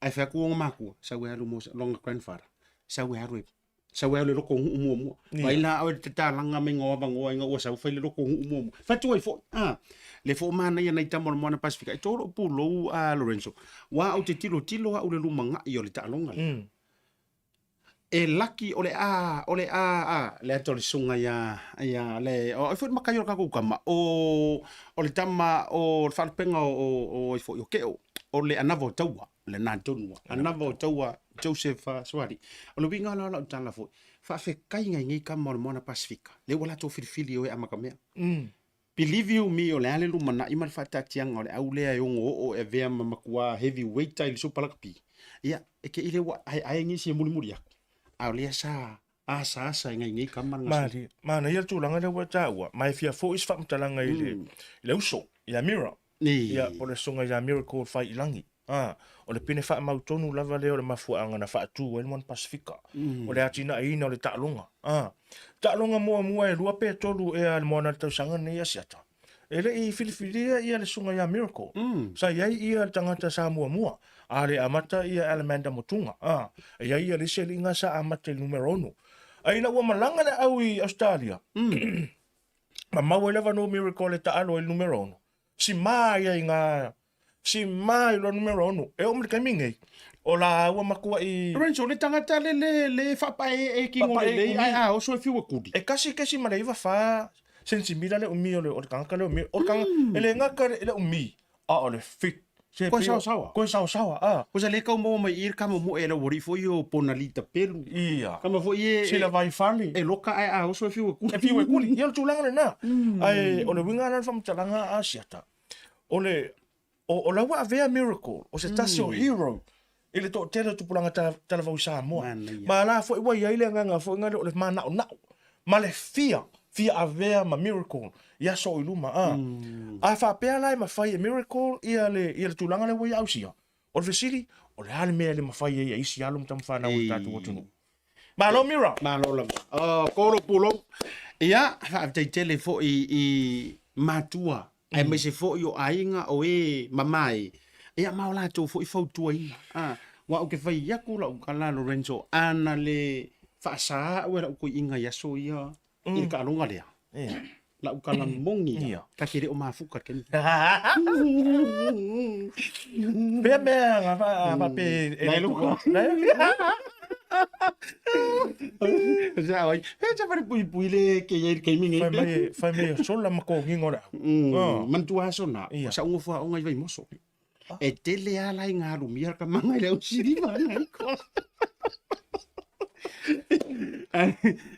ae fai atu ona matua, sau e alu mo lona grandfather, sau e alu e sau e alu e lotonuu muamua. Vaai la oe le tatalaga mai o avanoa ina ua sau fai le lotonuu muamua. Fai atu ai foi, a, le foi o manaia nai tama o le Moana Pasefika, e to lou pulou a Lorenzo, aua ou te tilotilo au i le lumanai o le taaloga lea. E laki o le a, o le a, a, le ata o le susuga ia, ia le, o ai foi le makai o le tatou tama, o, o le tama o le faalupega o, o, o ai foi o Keo, o le anava o Taua, lena tonu lava, anava o Taua Joseph Suali. O le uiga la o lau tala foi, faafetai nai nei tama o le Moana Pasefika, lea ua latou filifili e o e amatamea. Believe you me, o le a le lumanai ma le faataatiaga o le au lea e ono oo e avea ma matua heavy weight i le Super Rugby, ia, e te i lea ua aeae nisi e mulimuli atu, a o lea sa asaasa e nai nei tama le gasegase. Malie, manaia le tulaga lea ua e taua, ma e fia foi se faamatalaga i le uso, ia Mira. Ia, po o le susuga ia Miracle Faiilagi. A, o le pine faamautonu lava lea o le mafuaaga na faatu ai le Moana Pasefika, o le atinaeina o le taaloga. A, taaloga muamua e lua pe tolu ea a le Moana i le tausaga lenei Asiata. E le i filifilia ia le susuga ia Miracle. Sa i ai ia le tagata sa muamua, a le amata ia Alamanda Motuga. A, e i ai ia le isi alii sa amata i le numera 6. A ina ua malaga le au i Ausetalia, ma maua ai lava no Miracle e taalo ai le numera 6, si ma ia i ngā si ma i lo numera 6. E oo mai le taimi nei, o lāua matua i Lorenzo, le tagata le le le faapaeee kino lelei ae a oso e fiu e kuli. E 1.94 sentimita le umi o le o le tagata le umi. O le tagata, e le gata le umi, a o le fit. Se Koe saosaoa. Koe saosaoa, a. Koe sa le kau maua mai i le kama moe e le ualii foi o Ponalita Pelu. Ia. Kama foi e Sila vai fale. E loka ae a oso e fiu e kuli. E fiu e kuli. Ia o le tulaga lena. Ae o le uiga lena o le faamatalaga a Asiata, o le o, o la ua avea Miracle, o se tasi o hero i le toatele o tupulaga talavou i Samoa. Ma la foi ua i ai le agaga foi lea o le manaonao ma le fia, fia avea ma Miracle i aso o i luma. A, a faapea la e mafai e Miracle ia le, ia le tulaga lea ua ia ausia, o le fesili, o le a le mea e le mafai ai e isi alo ma tamafanau o le tatou atunuu? Malo Mira! Malo lava. Oh, kolo pulou. Ia, faafetai tele foi i matua, aemaise foi o aiga o e mama e. Ia, ma o latou foi fautuaina. Ah, aua ou te fai atu lau tala Lorenzo, ana le faasa au e lau toeaina i aso ia i le taaloga lea. Lau tala moni ia, ta te le o mafuta te mi. Pea mea nga fa fa pe e Nai luka. Sa oi, he te whare pui pui le ke ye ke mingi. Fai mai fai mai sola ma ko ngingo la. Mantua aso na, sa ungo fua onga i vai moso. E tele ala i ngā lumia ka manga i le au siriva ngai ko.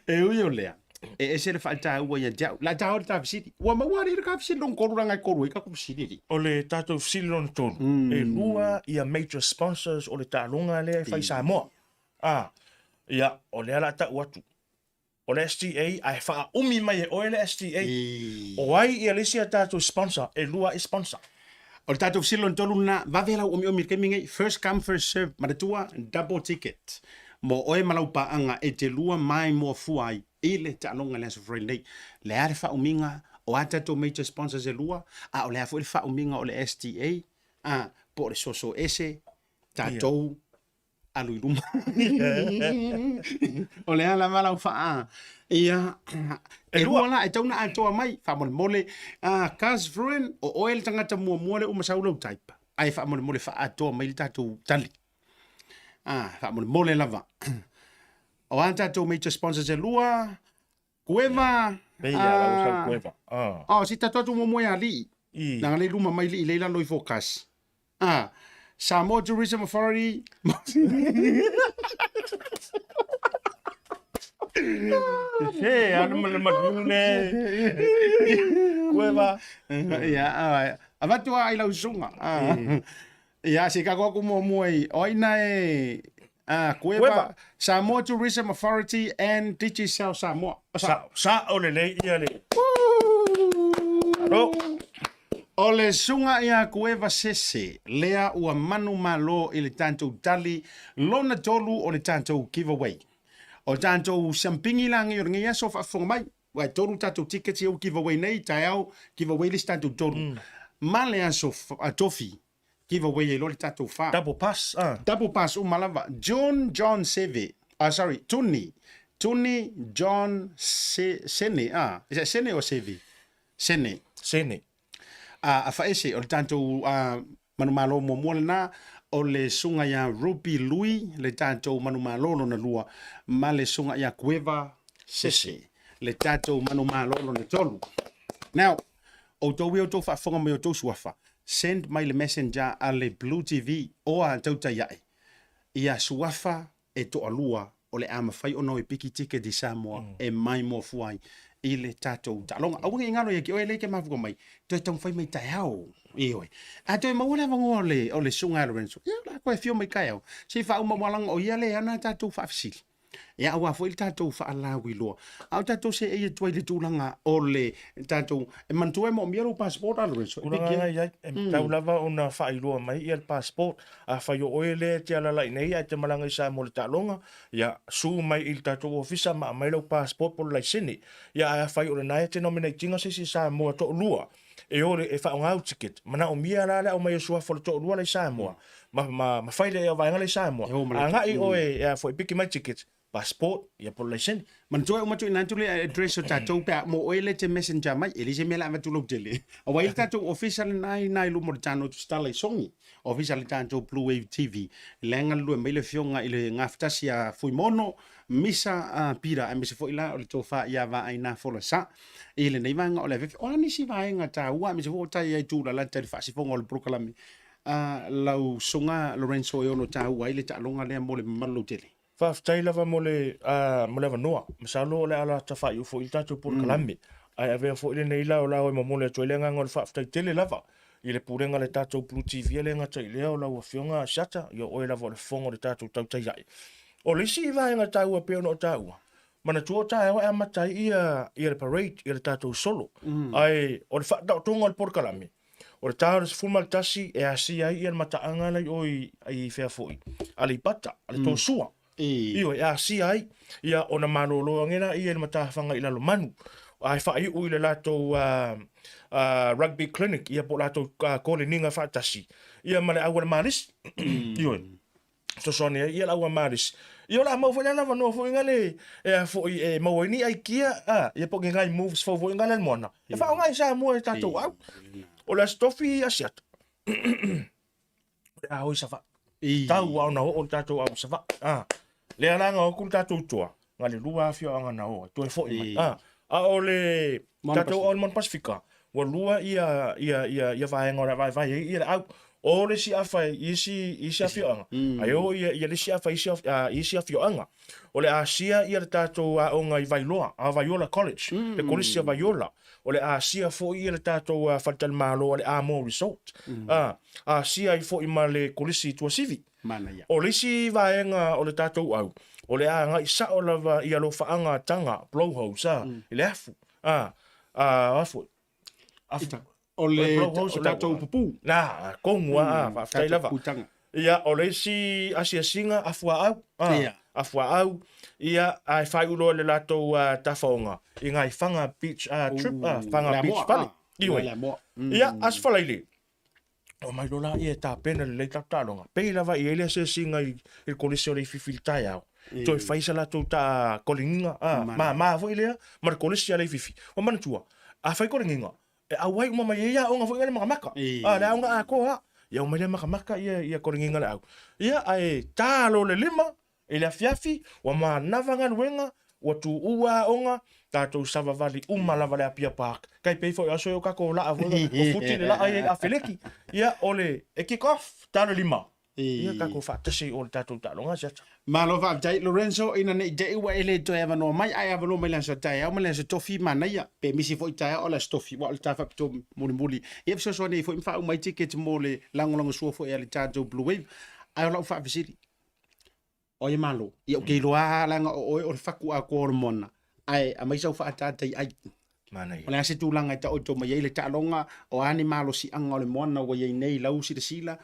E ui o lea, e ese le whaatāua ia te au. La tāua le tā fisiri. Ua maua ari le kā fisiri long koru ranga i koru e ka ku fisiri ri. O le tātou fisiri lona tolu, e lua ia major sponsors o le taaloga lea e fai Samoa. A, ia, o lea la tau atu. O le STA, ae faaumi mai e oe le STA. O ai ia le isi a tatou sponsor, e lua ai sponsor. O le tatou fesili lona tolu lena, vave lau omiomi i le taimi lenei, first come first serve, manatua double ticket mo oe ma lau paaga e te lua mai muafua ai i le taaloga i le Aso Faraile nei. Le a le faaumiga o a tatou major sponsors e lua, a o le a foi le faaumiga o le STA, a, po o le soso ese tatou alu i luma. o le a lava lau faa. Ia, e lua la, e tau na atoa mai, faamolemole. Uh, Cuz Fruin, o oe le tagata muamua le uma sau lau type. Ai faamolemole faaatoa mai le tatou tali. Ah, faamolemole lava. O a tatou major sponsors e lua, Kueva. Pei a lau sau kueva. Ah. Oh, si tatou atu muamua ia alii. I. Nanga le luma mai lii lei lalo i focus. Ah. Samoa Tourism Authority. He, anu ma le maliu le. Kueva. Ia, ah, avatu ai lau susuga. Ah. Ia, se kako aku muamua i, o ai na e, ah, Kueva, Kueva. Samoa Tourism Authority and Digicel Samoa. O Sa, sa o lelei ia le. Alo. O le suga ia Kueva Sese, lea ua manumalo i le tatou tali lona tolu o le tatou giveaway. O tatou siampigi lagi o lenei aso faafofoga mai, ua e tolu tatou tickets ia ua giveaway nei, taeao giveaway le isi tatou tolu. Ma le aso tofi, giveaway ai loa le tatou fa. Double pass ah. Double pass uma lava. June John Seve. Ah sorry, Tuni. Tuni John Se, Sene. Ah, is that Sene or Seve? Sene. Sene. Ah, a faese o le tatou ah, manumalo muamua lena o le suga ia Ruby Lui le tatou manumalo lona lua ma le suga ia Kueva Sese le tatou manumalo lona tolu. Now, outou ia outou faafofoga mai outou suafa, Send mai le messenger a le Blue TV oa tautai ae ia suafa e toalua o le a mafai ona o e piki ticket i Samoa e mai muafua ai i le tatou taaloga. Aua ne i galo ia ki oe lea e te mafuka mai, toe taumafai mai taeao. Ioe. A toe maua le avanoa o le, o le Susuga ia Lorenzo, ia o le a toe afio mai taeao, se i faauma aua leaga o ia lea e ana a tatou faafesili. Ia aua foi le tatou faalauiloa. A o tatou seei atu ai i le tulaga o le tatou, e manatua e moomia lou passport a Lorenzo. E Tulaga lena i ai, e tatau lava ona faailoa mai ia le passport. Afai o oe lea e te alaala i nei ae te malaga i Samoa i le taaloga, ia su mai i le tatou ofisa ma aumai lau passport po o le laisene. Ia ae afai o lena e te nominate ina se isi Samoa toalua e o e faaaoga au ticket, manaomia la le aumai o suafa o le toalua la i Samoa ma, ma, ma fai le vaega la i Samoa. Agai oe e a foi piki mai ticket, passport, ia po o le laisene. Manatua e uma tuuina atu le address o tatou pe a mo oe le te messenger mai, e leai se mea le avatu lautele. Aua e i ai le tatou ofisa lena i ina i luma o le Tano Tusitala i Sogi, ofisa le tatou Blue Wave TV. Lea e galulue mai le afioga i le gafatasi a Fuimono, Misa a Pira, aemaise foi la o le tofa ia Vaaina Folasa. I lenei vaega o le afiafi, o a nisi vaega taua, aemaise foi o tai ai tūlalata i le faasifoga o le polokalame a lau Susuga Lorenzo e ono taua ai le taaloga lea mo le mamalu lautele. Faafetai lava mo le mo le avanoa. Masalo o le a lata faaiu foi le tatou polokalame. Ae avea foi lenei laolao e momoli atu ai le agaga o le faafetai tele lava i le pulega a le tatou Blue TV e le gata i lea o lau Afioga Asiata, ia o oe lava o le fofoga o le tatou tautai ae. O le isi vaega taua e pei ona ou taua, manatua o taeao e amata ai ia ia le parade, ia le tatou solo. Ae o le faataotoga o le polokalame, O le ta o le 11 e asia ai ia le mataaga la i o i fea foi, Aleipata, a le Tosua. Ioe, e asia ai, ia ona malolo ange la ia i le matafaga i Lalomanu. Ae faaiu i le latou rugby clinic, ia po o latou koleniga faatasi, ia ma le au a le Malisi. Ioe. Fesoasoani ai ia le au a Malisi. Ia o le a maua foi le avanoa foi ngale e a foi e maua ai ni aikia a ia po o ni nai moves fou foi ngale a le moana e faaaoga i Samoa e tatou au. O le Aso Tofi Asiata o le a o i Savaii. Tau lava ona oo le tatou au i Savaii. A lea la na o atu le tatou toa na le lua afioaga na o ai toe foi mai. A a o le tatou au i le Moana Pasefika ua lua ia ia ia ia vaega o le a vaevae ai ia le au. O le isi afa i isi isi afioaga, ae o ia ia le isi afa i isi i isi afioaga. O le Asia ia le tatou aoga i Vailoa, a Vaiola College, le Kolisi a Vaiola. O le Asia foi ia le tatou faletalimalo a le Amo Resort. A Asia ai foi ma le Kolisi i Tuasivi. Manaia. O le isi vaega o le tatou au, o le a agai sao lava i alofaaga a taga, blowholes, a, i le afu. A, a, a foi. Afu. O le o tatou pupu. Na, tonu a, faafetai lava. Ia, o le isi asiasiga, afuaau. Ia. Afuaau, ia, ae faaiu loa i le latou tafaoga i nai Whanga Beach trip, Whanga Beach fale. Ioe. Ia, Aso Faraile, omai loa laia e tapena lelei tatou taaloga. Pei lava e i ai le asiasiga i le kolisi o Leififi i le taeao, toe fai sa latou taa koligiga, mama foi lea ma le kolisi a Leififi. Ua manatua, a fai koligiga, e auai uma mai ai aoga foi ia le makamaka. A, le aoga atoa lava. Ia omai lea makamaka ia koligiga le au. Ia, ae ta loa le 5 i le afiafi, ua manava galuega, ua tuua aoga, tatou savavali uma lava i le Apia Park. Tai pei foi o aso ia o tatou laa foi, o futi le laa ia i le afeleki. Ia, o le, e kick off, ta le 5. Ia, tatou faatasi i o le tatou taaloga asiata. Malo faafetai Lorenzo, ina ne i te i ua e le toe avanoa mai, ae avanoa mai i le aso taeao ma le aso tofi manaia, pe misi foi taeao o le aso tofi, aua o le ta faapitoa mulimuli. Ia fesoasoani ai foi ma faauma ai ticket mo le lagolagosua foi a le tatou Blue Wave. Ae o lau faafesili, o ai e malo? Ia ou te iloa lava leaga o oe o le fatu atoa o le moana, ae aumai sau faatatai ai. Manaia. O le a se tulaga e taoto mai ai le taaloga, o a ni malosiaga o le moana ua i ai nei i lau silasila,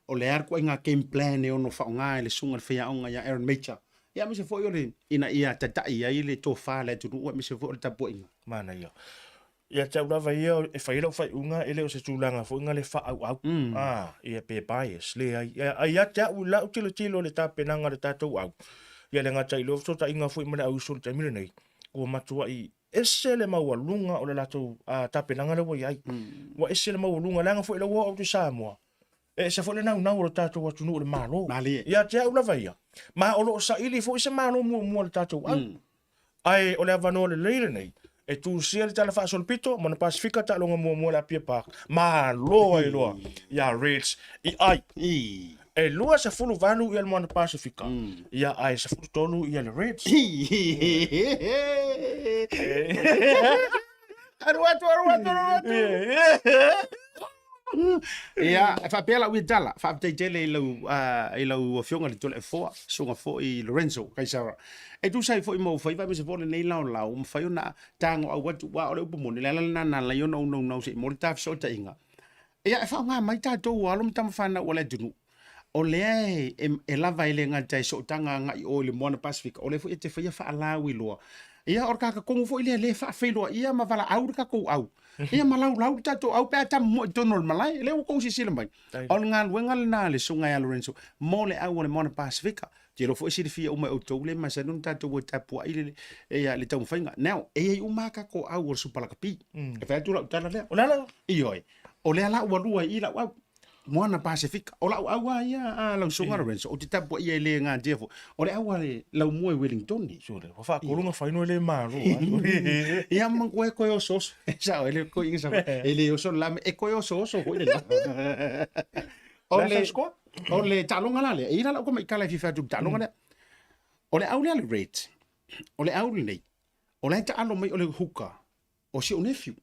o le a le ituaiga game plan e ono faaaoga e le susuga i le faiaoga ia Aaron Mauger, ia aemaise foi o le ina ia tatai ai le tofa a le atunuu aemaise foi o le tapuaiga. Manaia. Ia te au lava ia e fai ai lau faaiuga e le o se tulaga foi na le faaauau a ia pe bias leai. Ia ia te au i lau tilotilo i le tapenaga a le tatou au, ia le gata i lea fesootaiga foi ma le auuso i le taimi lenei, ua matuai ese le maualuga o le latou tapenaga lea ua i ai. Ua ese le maualuga leaga foi lau oo atu i Samoa, e ese foi le naunau o le tatou atunuu i le Malo. Malie. Ia te au lava ia, ma o lo o saili foi se Malo muamua o le tatou au. Ae o le avanoa lelei lenei e tusia le tala faasolopito ma ona Pasefika taaloga muamua i le Apia Park. Malo ai loa ia Reds i ai. E 28 ia le Moana Pasefika, ia ae 13 ia le Reds. Alu atu, alu atu, alu atu. Ia, e faapea lau ia tala, faafetai tele i lau, i lau afioga i le Toleafoa, susuga foi Lorenzo Kaisara. E tusa ai foi ma ou faiva aemaise foi o lenei laolao, ua mafai ona tagoau atu, aua o le upu moni, o le ala lena na ala ai ona ou naunau se i maua le ta fesootaiga. Ia, e faaaoga mai tatou o alo ma tamafanau a le atunuu, o lea e lava e le gata i sootaga agai i o i le Moana Pasefika, o lea foi e te faia faalauiloa. Ia, o le kakatonu foi lea, lea e faafeiloaia ma valaau le tatou au. Ia ma laulau le tatou au pe a tamomoe i totonu o le malae. Lea ua tou silasila mai, o le galuega lena a le Susuga ia Lorenzo mo le au o le Moana Pasefika. Ou te iloa foi e silafia uma e outou lea e masani ona tatou o e tapuai le, ia, le taumafaiga. Now, e i ai uma lava tatou au o le Supa Lakapi. E fai atu lau tala lea. O le a la? Ioe. O lea la ua lua i i lau au. Moana Pasefika. O lau au lava ia a lau Susuga Lorenzo, ou te tapuaia e le gatia foi. O le au a le laumua i Wellingtone. Sure, ua faatolu ona fai no e le malo. Ia ma koe koe oso oso. Sao, e le koe inga sa. E le oso le la, e koe oso oso foi le la. O le, o le taaloga la lea, e i ai la lau tamaikala e fia fai atu i le taaloga lea. O le au lea le rate, o le au lenei, o la e taalo mai o le huka, o si ou nephew.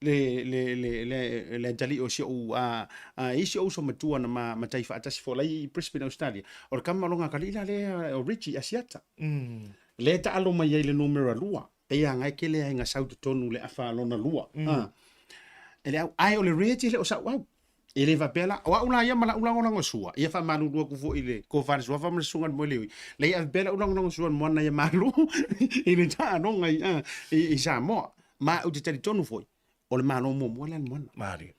Le, le, le, le, le atalii o si ou, a, a, i si ou uso matua na ma, matai faatasi foi la i Brisbane, Australia. O le kama o lona atalii la lea o Richie Asiata. Lea e taalo mai ai le numera 2. Pei lava e kele ai na sau totonu le afa lona lua. E le au, ae o le Reggie le o sau au. E le faapea la, o au la ia ma lau lagolago sua, ia faamalulu atu foi i le tofa a le Suafa ma le susuga i le Moeleoi, leai ave pea lau lagolago sua i le moana ia Malo i le taaloga i, i, i Samoa. Ma ou te talitonu foi, o le Malo muamua lea le moana. Malie.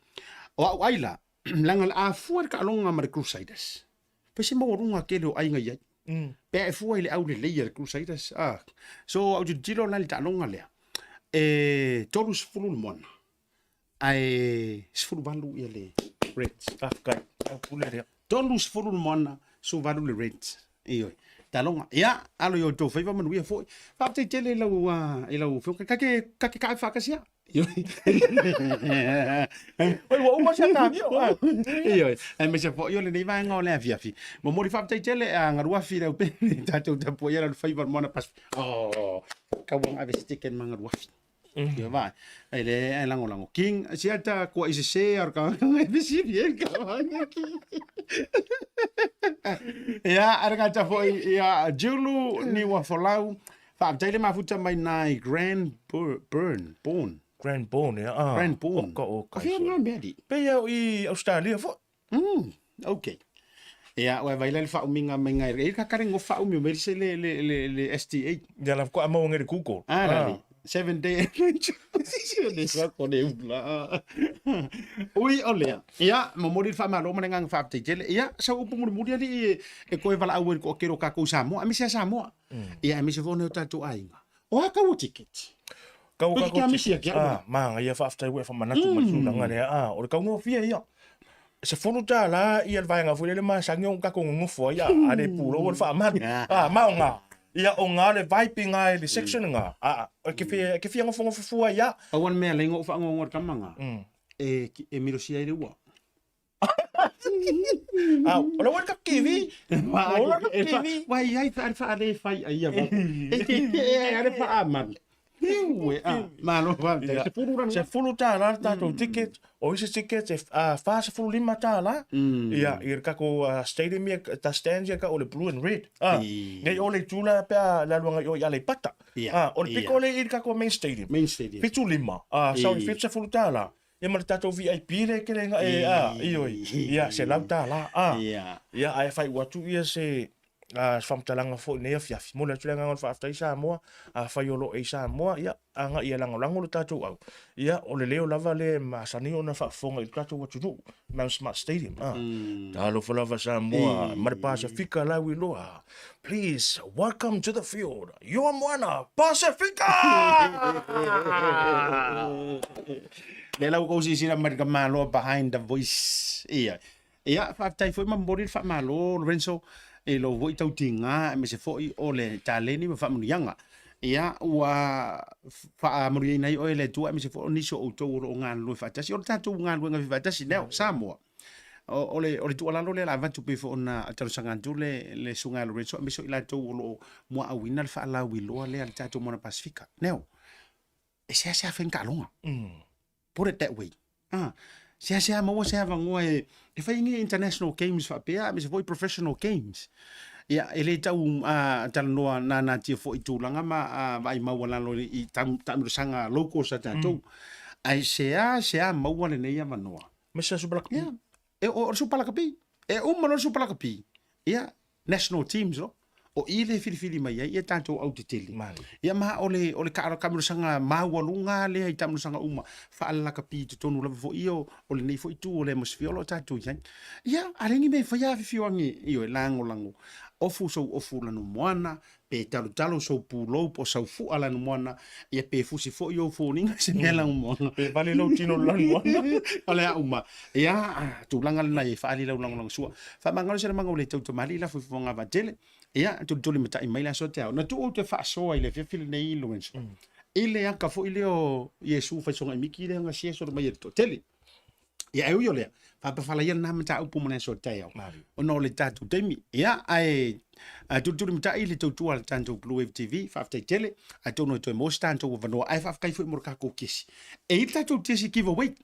O au ai la, leaga o le a fua le taaloga ma le Crusaders, fai se maualuga tele o aiga i ai. Pe a e fua i le aulelei a le Crusaders. Ah. So au tilotilo la i le taaloga lea, e 30 le moana, ae 18 ia le Reds. Faafetai. Au pule lea. 30 le moana, 18 le Reds. Ioe. Taaloga. Ia, alo i o outou faiva manuia foi. Faafetai tele i lau, i lau afioga. Ka ke, ka ke ka'e faatasi a. Oi, ua uma se atamio. Ioe, aemaise foi o lenei vaega o le afiafi. Momoli faafetai tele a Galuafi lau pele tatou tapuaia lau faiva o le Moana Pacific. Oh, kauanga ave se ticket ma Galuafi. Ioe vai. Ai le ai lagolago. King siata kua i sese ar ka e visi e ka ki. Ia, ara ka foi ia Julu ni wa folau. Faafetai le mafuta mai nai Grand Burn, Born. Grand Born, ia. Ah, Grand Born. Oka, oka. O fea ngā mea di? Pei au i Australia fo. Okay. Ia, ua vai le whauminga mai ngai. E ka kare ngo whaumi mai se le, le, le, le STA. Ia la ko amau ngere Google. Ah, ah. 7 day adventure. Le sa ko le ula. Ui o lea. Ia, momoli le faamalo ma le agaga faafetai tele. Ia, sau upu mulimuli alii e koe valaau ai i le toatele o tatou Samoa, aemaise a Samoa. Ia, aemaise foi o nai o tatou aiga. O a kau o ticket? Kau ka ko misi ake au. Ah, manaia faafetai ua e faamanatu mai tulaga lea. Ah, o le taugofie ia. Se $10 ia le vaega foi lele masani ona tatou nonofo ai a le pulou o le faamalu. Ah, ma o nga. Ia o nga le vibe i nga i le section nga. Ah, e ke fia, ke fia nofonofo fua ia. Pau le mea lea ou faagoagoa i le tama nga, e milosia ai le ua. Ah, o le World Cup TV. O le World Cup TV. Wai ai fa fa le fai ai ia. E ale fa aman. Iue, ah, malo fa. Se fulu ranu. Se fulu tā la tātou ticket. O isi ticket e 45 tā la. Ia, i le kako stadium ia, ta stands ia ka o le blue and red. Ah, nei o le tula pe a le aluanga i o i Aleipata. Ah, o le piko le i le kako main stadium. Main stadium. 75. Ah, sorry, 70 tā la. Ia ma le tatou VIP le kele nga e a ioi. Ia $100 a. Ia ae fai ua atu ia se a faamatalaga foi nei afiafi. Momoli atu le agaga o le faafetai Samoa, afai o lo o e i Samoa, ia agai e lagolago lo tatou au. Ia o le leo lava lea e masani ona faafofoga i lo tatou atunuu, Mount Smart Stadium. A. Talofa lava Samoa, ma le Pasefika lauiloa. Please welcome to the field your Moana Pasifika! Lea la ua kou silasila mai le Malo behind the voice. Ia. Ia, faafetai foi ma momoli le faamalo Lorenzo i lou foi tautiga aemaise foi o le taleni ma faamanuiaga. Ia, ua faamanuiaina ai oe e le Atua aemaise foi o nisi o outou o lo o galulue faatasi. O le tatou galuega faifaatasi, Neo, Samoa. O, o, le, o le tuualalo lea la avatu pei foi ona talosaga atu le, le susuga ia Lorenzo aemaise o i latou o lo o muaauina le faalauiloa lea a le tatou Moana Pasifika. Neo, e seasea fai ni taaloga. Put it that way. Ah, seasea maua se avanoa e, e fai ni international games faapea, aemaise foi professional games. Ia, e le tau uh, talanoa nanatia foi i tulaga ma uh, vaai maualalo i taamilosaga locals a tatou. Ae seasea maua lenei avanoa. Ma se Super Rugby. Ia, e, o, o le Super Rugby. E uma loa le Super Rugby. Ia, national teams loa. O i le filifili mai ai ia tatou au tetele. Ia ma o le, o le taamilosaga maualuga lea i taamilosaga uma, faalalakapi i totonu lava foi ia o, o lenei foi itu o le atmosphere o lo o tatou i ai. Ia, a leai ni mea e faia afifio age, ioe, lagolago. Ofu sou ofu lanumoana, pe talotalo sou pulou po o sau fua lanumoana, ia pe fusi foi ou foliga se mea lanumoana. Pe vale lou tino i le lanumoana. O le a uma. Ia, tulaga lena e faaali lau lagolago sua. Faamagalo se lamaga ua le tautamalii lafo i fofoga vaatele. Ia, tulitulimatai mai le aso te ao. Na tuu ou te faasoa i le afiafi lenei, Lorenzo, i le aka foi lea o Iesu faisoga i miki lea na siesolo mai e le toatele. Ia, e ui o lea, faapafala ia lena mataupu mo le aso taeao. Ona o le tatou taimi. Ia, ae tulitulimatai le tautua a le tatou Blue Wave TV, faafetai tele, atonu e toe maua se tatou avanoa, ae faafetai foi mo le tatou kesi. E i ai le tatou kesi giveaway.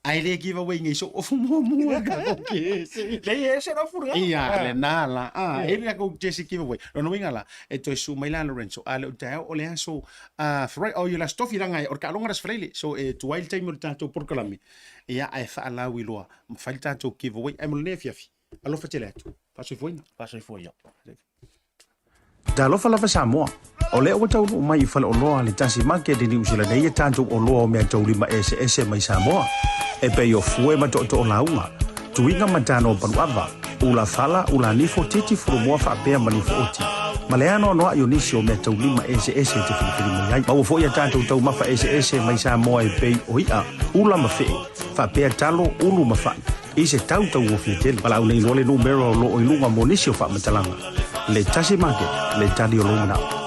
Ae le giveaway nei sou ofu muamua le tatou kesi. Leai e ese le ofu lena. Ia, lena la. Ah, e i ai le tatou kesi giveaway. Lona uiga la, e toe susu mai la Lorenzo, a le o le taeao o le aso Friday, oh, i le aso Tofi leaga o le taaloga le aso Faraile. So e tuai le taimi o le tatou polokalame, ia ae faalauiloa ma fai le tatou giveaway. Ae mo lenei afiafi, alofa tele atu. Faasoifuaina. Faasoifua ia. Talofa lava Samoa. O lea ua taunuu mai i faleoloa a le Tasi Market i Niu Sila nei e tatou oloa o meataulima eseese mai Samoa, e pei o fue ma tootoo lauga, tuiga ma tano paluava. Ula fala, ula nifo, titi, furumoa faapea ma nifo oti. Ma le anoanoai o nisi o meataulima eseese e te filifili mai ai. Maua foi a tatou taumafa eseese mai Samoa e pei o i'a, ula ma fe'e, faapea talo, ulu ma fa'i, i se tau taugofie tele. Valaau nei loa le numera o lo o i luga mo nisi o faamatalaga. Le Tasi Market, le tali o lou manao.